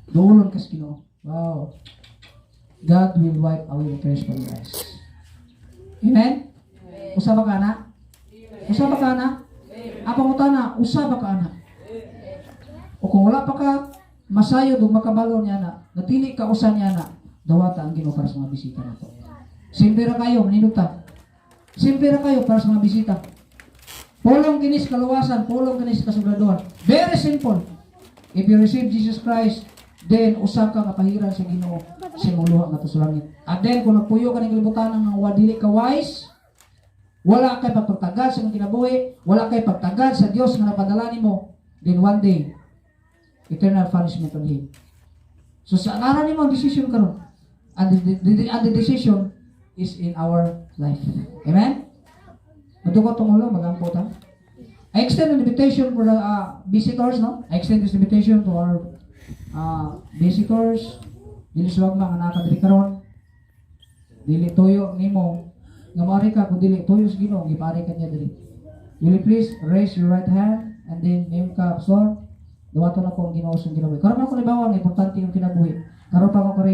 duolon ka sa Ginoo. Wow. God will wipe away the tears from your eyes. Amen? Usa ba ka na? Usa ba ka na? Ang pangutana, usa ba ka ana? O kung wala pa ka masayod ug makabalo niya na, natili ka usa niya na, dawata ang Ginoo para sa mga bisita nato. Simple ra kayo, manindog ta. Simple ra kayo para sa mga bisita. Pulong kinis kaluwasan, pulong kinis kasugladuhan. Very simple. If you receive Jesus Christ, then usa ka nga pahiran sa Ginoo sa imong luha ngadto sa langit. And then kung nagpuyo ka ng kalibutan nga wa dili ka wise, wala kay pagpagtagad sa imong kinabuhi, wala kay pagtagad sa Dios nga napadala nimo, then one day eternal punishment on him. So sa ngaran nimo ang decision karon. And the decision is in our life. Amen? Madukot tong ulo, magampo ta. I extend an invitation for the visitors, no? I extend this invitation to our visitors. Dili suwag mga naka diri karon. Dili tuyo nimo nga maari ka kung dili tuyo sa Ginoo, gipari ka niya diri. Will you please raise your right hand and then name ka, "Pastor, dawaton ako ang Ginoo sa kinabuhi. Karon pa ako nabawa nga importante yung kinabuhi. Karon pa ako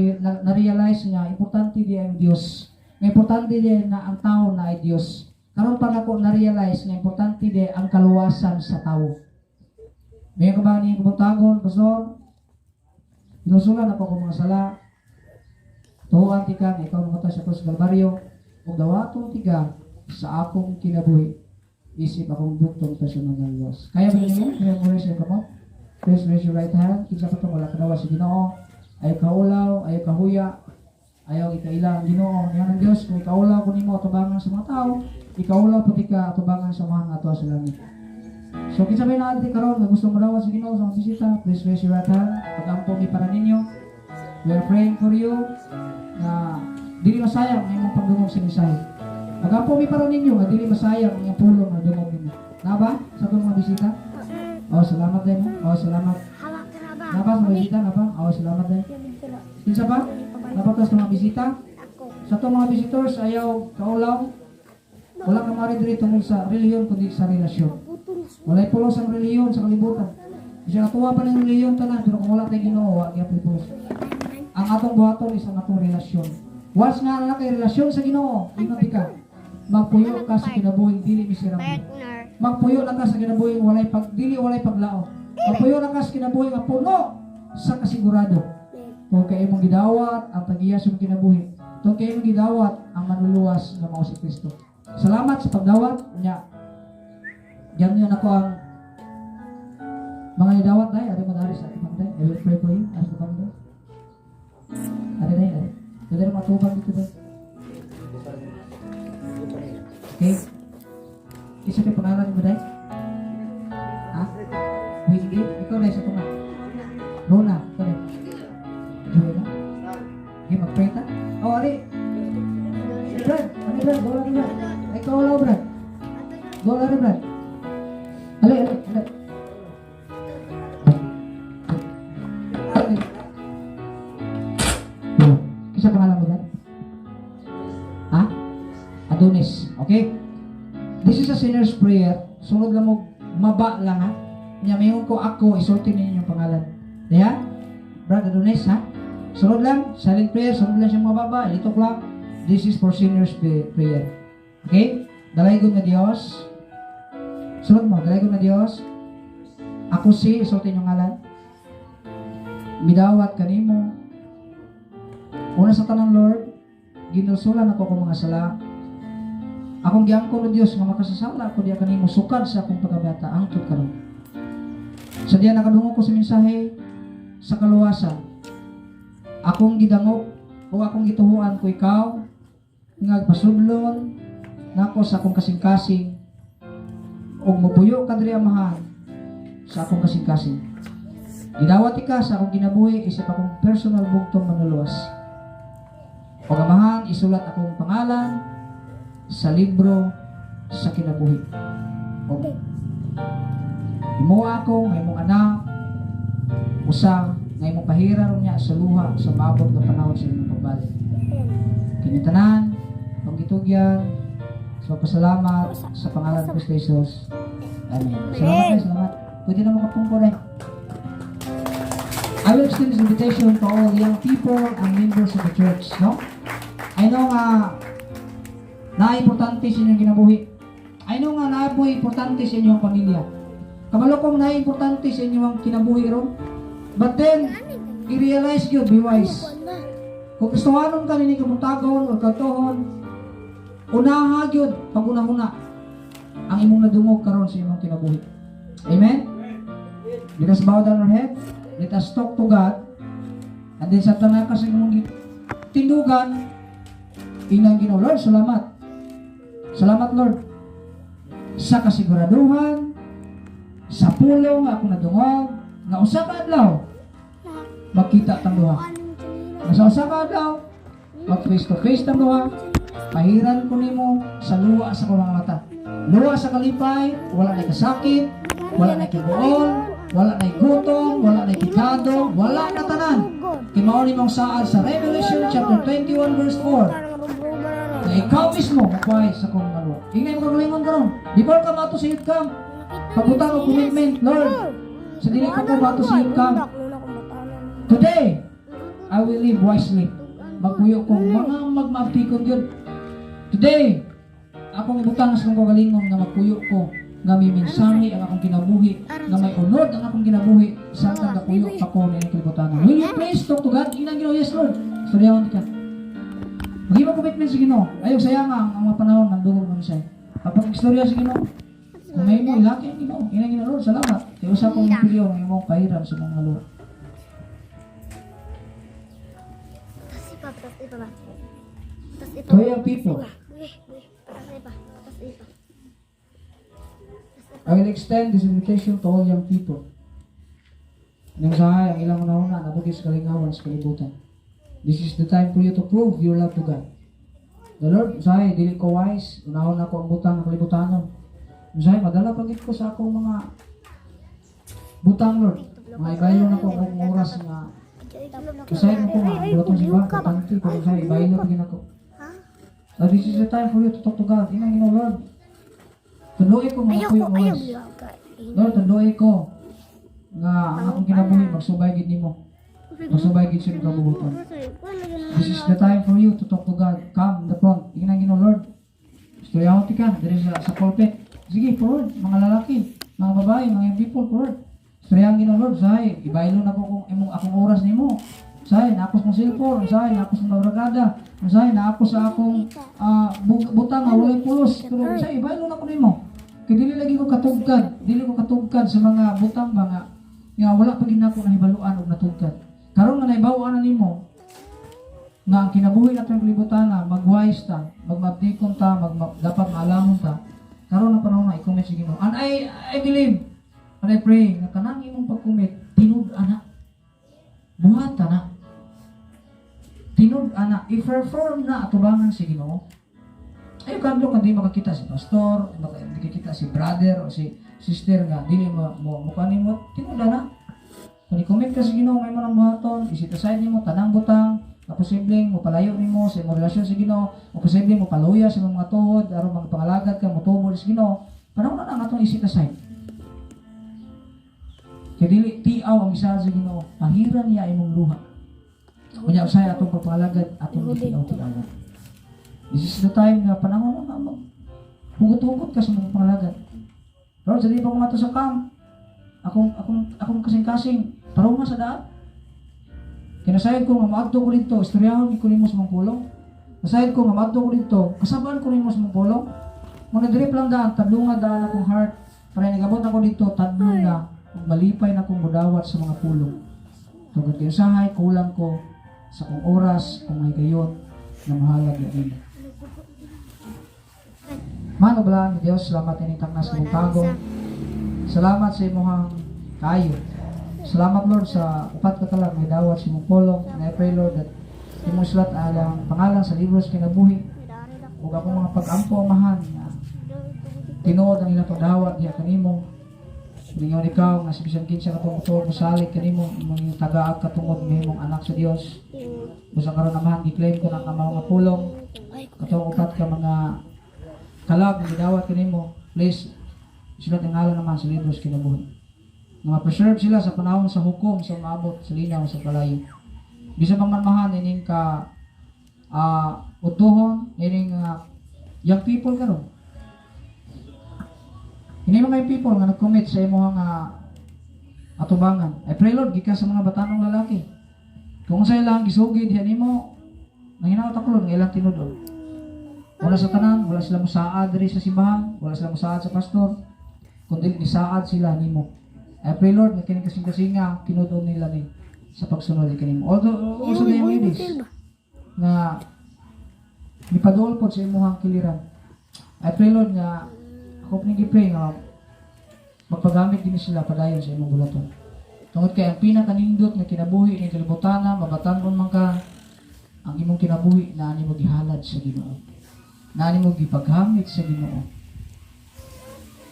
na-realize nga importante di ang Dios. Nga importante di na ang tao na ay Dios. Karon pa nako na-realize nga importante di ang kaluwasan sa tao." May ka ba niyang kabuntagon, "Pastor? Hinusulan ako akong mga sala. Tuohan tika nga ikaw namatay sa krus Kalbaryo ug dawaton tika sa akong kinabuhi isip akong bugtong personal na Diyos." Kaya ba ninyo? Kaya mo raise your kamot? Please raise your right hand. Kinsa pa itong wala kadawat sa Ginoo. Ayaw kaulaw, ayaw kahuya, ayaw ikaila ang Ginoo. Yan ang Diyos, kung ikaulaw ko nimo atubangan sa mga tao, ikaulaw pati ka atubangan sa mga ato sa langit. So kinsa may naa karon nga gusto modawat sa Ginoo sa mga bisita, please raise your right hand. Pagampo mi para ninyo. We are praying for you na dili masayang ang imong pagdungog sa mensahe. Magampo mi para ninyo nga dili masayang ang imong pulong nga dungog ninyo. Na ba sa atong mga bisita? Oh, salamat din. Oh, salamat. Hawak ka na ba? Na ba sa mga bisita? Na ba? Oh, salamat din. Kinsa pa? Na ba sa mga bisita? Ako. Sa atong mga visitors, ayaw kaulaw. Wala ka mari diri tungod sa relihiyon kundi sa relasyon. Walay pulos ang relihiyon sa kalibutan. Bisa katuwa pa ng relihiyon tanan, pero kung wala tay Ginoo, wa gyapon pulos. Ang atong buhaton is ang atong relasyon. Once nga na kay relasyon sa Ginoo, ingon ka. Magpuyo ka sa kinabuhing dili miserable. Partner. Magpuyo na ka sa kinabuhing walay pag dili walay paglao. Magpuyo na ka sa kinabuhi nga puno sa kasigurado. Kung kay imong gidawat ang tagiya sa imong kinabuhi, kung kay imong gidawat ang manluluwas nga mao si Kristo. Salamat sa pagdawat nya. Diyan yun ako ang mga gidawat day, ari mo dari sa atubang day. I will pray for you. Ari sa atubang day. Ari day, ari. Pwede rin matubang dito day. Okay? Isa kay pangalan mo day? Ha? Wendy? Ikaw day sa tunga. Rona, ikaw day. Joanna? Okay, mag-pray ta? Oh, ari. Brad, ano Brad? Go lang, Brad. Ay, ikaw lang, Brad. Go lang, Brad. Ali, ali, ali. Ali. Oh, isa pangalan mo, Brad? Ha? Adonis. Okay? This is a sinner's prayer. Sunod lang mo Maba lang ha. Nya mayon ko ako, isulti ninyo yung pangalan. Diha? Brother Adonis ha? Sunod lang, silent prayer, sunod lang siya mga baba, litok lang. This is for sinners prayer. Okay? Dalaygon nga Dios. Sunod mo, dalaygon nga Dios. Ako si, isulti inyong ngalan. Midawat kanimo. Una sa tanan, Lord, ginulsulan ako akong mga sala. Akong giangkon o Dios nga makasasala ako diya kanimo sukad sa akong pagkabata hangtod karon. Sa diya nakadungog ko sa mensahe sa kaluwasan. Akong gidangop o akong gituhuan ko ikaw nga pasudlon nako sa akong kasing-kasing ug mopuyo ka diri, Amahan, sa akong kasing-kasing. Gidawat ka sa akong kinabuhi isip akong personal bugtong manluluwas. O Amahan, isulat akong pangalan sa libro sa kinabuhi. O himoa ako nga imong anak, usa nga imong pahiran niya sa luha sa maabot nga panahon sa imong pagbalik. Kini tanan, pang gitugyan, sa pasalamat sa pangalan ni Kristo Jesus. Amen. Salamat guys, salamat. Pwede na makapungko na. I will extend this invitation to all young people and members of the church, no? I know nga na importante sa inyong kinabuhi. I know nga na po importante sa inyong pamilya. Kabalo kong na importante sa inyong kinabuhi ron. But then, i-realize yun, be wise. Kung gustuhanon ka nini kabuntagon o katuhon, unaha gyud pag-unahuna ang imong nadungog karon sa imong kinabuhi. Amen? Let us bow down our head. Let us talk to God. And then sa tanan ka sa imong tindugan, inang Ginoo, "Lord, salamat. Salamat, Lord. Sa kasiguraduhan, sa pulong nga akong nadungog, nga usa ka adlaw, magkita tang duha. Nga sa usa ka adlaw, mag face to face tang duha, pahiran ko nimo sa luwa sa akong mga mata. Luwa sa kalipay, wala na kasakit, wala na kibuol, wala na gutom, wala na pikado, wala na tanan. Kay mao ni mong saad sa Revelation chapter 21 verse 4 na ikaw mismo magpahay sa akong mga luwa. Ingay mo kagalingon karon. Before ka mato sa youth camp, pabutang og commitment, "Lord, sa dili ko ko mato sa youth camp, today, I will live wisely. Magpuyo kong mga magmaaptikon yun. Today, akong ibutang sa akong kagalingon nga magpuyo ko nga may mensahe ang akong kinabuhi, nga may unod ang akong kinabuhi, samtang gapuyo ako ni kalibutan." Will you please talk to God? Inang Ginoo, "Yes, Lord." Storyawan ka. Maghimo commitment sa Ginoo. Ayaw sayang ang mga panahon ng dugog ng mensahe. Kapag istorya sa Ginoo, kung may mo ilaki ang Ginoo. Inang Ginoo, "Lord, salamat. Kay usa kong piliyo nga imong pahiram sa mga luha." Tas ipa, tas ipa ba? Tas ipa. To young people, Tas ipa, tas ipa. I will extend this invitation to all young people. Nang sa ang ilang una-una, nabugis kalingawan sa kalibutan. This is the time for you to prove your love to God. The Lord, usahay, dili ko wise, unahon ako ang butang ng kalibutanon. Usahay, madala pagit ko sa akong mga butang, Lord. Mga ibaylo na ko ang oras nga usahay mo ko nga, ang bulatong simbahan, importante, pero usahay, ibaylo pagin ako. Now, this is the time for you to talk to God. Inang Ginoo, "Lord, tunduin ko mga Ayaw kuyo ko, ayaw. wise. Lord, tunduin ko nga ang akong kinabuhi magsubay gid nimo. Magsubay gid sa imong kabubuton." This is the time for you to talk to God. Come in the front. Inang Ginoo, "Lord, istoryahon ka diri sa pulpit." Sige, forward, mga lalaki, mga babae, mga young people, forward. Istoryahan Ginoo, "Lord, say, ibaylo na ko kung imong akong oras nimo. Say, naakos kong cellphone, say, naakos kong barkada, say, naakos sa akong butang nga walay pulos. Pero say, ibaylo na ko nimo. Kay dili lagi ko katugkad, dili ko katugkad sa mga butang ba nga wala pa gid nako nahibaluan og natugkad. Karon nga nahibaw-an na nimo nga ang kinabuhi nato ng kalibutan na mag-wise ta, magmabdikon ta, dapat maalamon ta. Karon ang panahon na i-commit sa Ginoo. And I believe and I pray nga kanang imong pag-commit tinud ana. Buhat na. Tinud ana, i-perform na atubangan si Ginoo. Ay kadlo kan di makakita si pastor, di makakita si brother o si sister nga dili mo mo mo nimo tinud ana. Kung i-commit ka sa Ginoo may mo nang buhaton, i-set aside nimo tanang butang na posibleng mo palayo nimo sa imong relasyon sa Ginoo, o posibleng mo paluya sa imong mga tuhod aron mga pangalagad ka motubol sa Ginoo. Panahon na ang atong i-set aside. Kay dili tiaw ang isa sa Ginoo, pahiran niya imong luha. Unya usahay atong pagpangalagad, atong gitiaw-tiawan. This is the time nga panahon na mag hugot-hugot ka sa mga pangalagad. Lord, sa di pa ko mato sa camp. Akong kasing-kasing, tarunga sa daan. Kinasayod ko nga maadto ko dito, istoryahon ko nimo sa mong pulong. Nasayod ko nga maadto ko dito, kasabaan ko nimo sa mong pulong. Mga diri pa lang daan, tadlunga daan akong heart. Para nagabot ako dito, tadlong na, ug malipay na akong mudawat sa mga pulong. Tungod kay usahay, kulang ko sa kong oras, kung may gayon, na mahalag ya nimo. Mano balaan ni Dios, salamat ini taknas mong tagong. Salamat sa imong kayo. Salamat, Lord, sa upat ka kalag may dawat sa imong pulong. And I pray, Lord, that imong sulat alang pangalan sa libro sa kinabuhi ug akong mga pag-ampo, Amahan, nga tinuod ang ilang pagdawat diha kanimo. Lingon ikaw nga sa bisan kinsa katong mutuo, mosalig kanimo, imong tagaag katungod mahimong anak sa Dios. Busa karon, Amahan, gi-claim ko ng amaw nga pulong, katong upat ka mga kalag nga gidawat kanimo. Please sulat ang ngalan naman sa libro sa kinabuhi nga ma-preserve sila sa panahon sa hukom sa maabot sa linaw sa kalayo. Bisan pa man, Amahan, ining ka utuhon ining young people karon, ini mga young people nga nag-commit sa imong atubangan. I pray, Lord, gikan sa mga batanong lalaki, kung sa ilang gisugid diha nimo, nanginaot ako, Lord, nga ilang tinud-on. Wala sa tanan, wala sila musaad diri sa simbahan, wala sila musaad sa pastor, kundi nisaad sila nimo. I pray, Lord, nga kining kasing-kasinga tinud-on nila ni sa pagsunod kanimo. Although also the young ladies nga mipaduol pod sa imuhang kiliran. I pray, Lord, nga ako ning gi-pray nga magpagamit din sila padayon sa imong buluhaton. Tungod kay ang pinakanindot nga kinabuhi ning kalibutana, mabatan-on man ka, ang imong kinabuhi na nimo gihalad sa Ginoo. Na nimo gipaghamit sa Ginoo.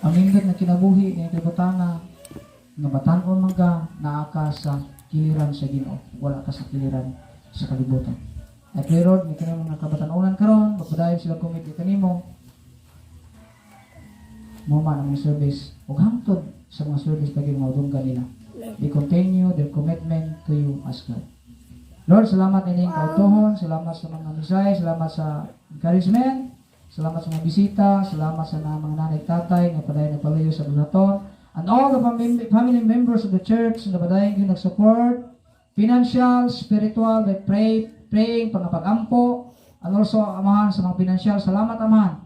Ang nindot nga kinabuhi ning kalibutana nga batan-on man ka, naa ka sa kiliran sa Ginoo, wala ka sa kiliran sa kalibutan. I pray, Lord, nga kini mga kabatan-onan karon, magpadayon sila commit kanimo mo man ang mga service ug hangtod sa mga service pag mga dunggan nila. They continue their commitment to you as God. Lord, salamat ining kautuhon, salamat sa mga misay, salamat sa encouragement, salamat sa mga bisita, salamat sa mga nanay tatay nga padayon nagpalayo sa buluhaton, and all the family members of the church nga padayon yung nag-support, financial, spiritual, by praying, pangapag-ampo, and also, Amahan, sa mga financial. Salamat, Amahan.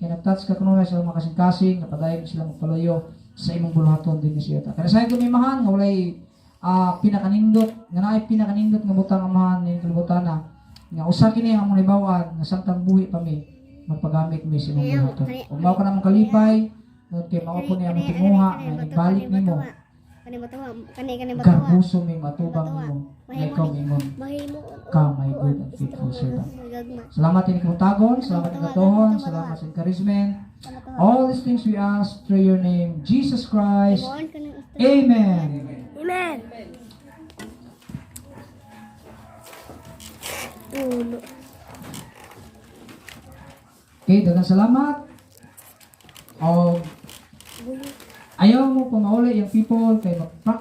Kaya nag-touch ka kanunay sa mga kasing-kasing, nga padayon sila magpalayo sa imong buluhaton din ni siya. Kaya sa ito, Amahan, nga walay pinakanindot, nga naay pinakanindot nga butang, Amahan, ning kalibutan na, nga usa kini ang among nahibaw-an, nga samtang buhi pa mi, magpagamit mi sa imong buluhaton. Ug mao ka namong kalipay, tungod kay mao po ni among tinguha, nga ibalik nimo, Kani mo tuwa, kani kani mo tuwa. garbuso mi matubang nimo, nga ikaw mingon, Mahimo. ka my good and faithful servant. Gagma. Salamat ini kamutagon, salamat ini katuhon, salamat sa encouragement. All these things we ask through your name, Jesus Christ. Himuon ka ng Amen. Amen. Ulo. Okay, daghang salamat. O, ayaw mo pumauli yung people kay mag-practice.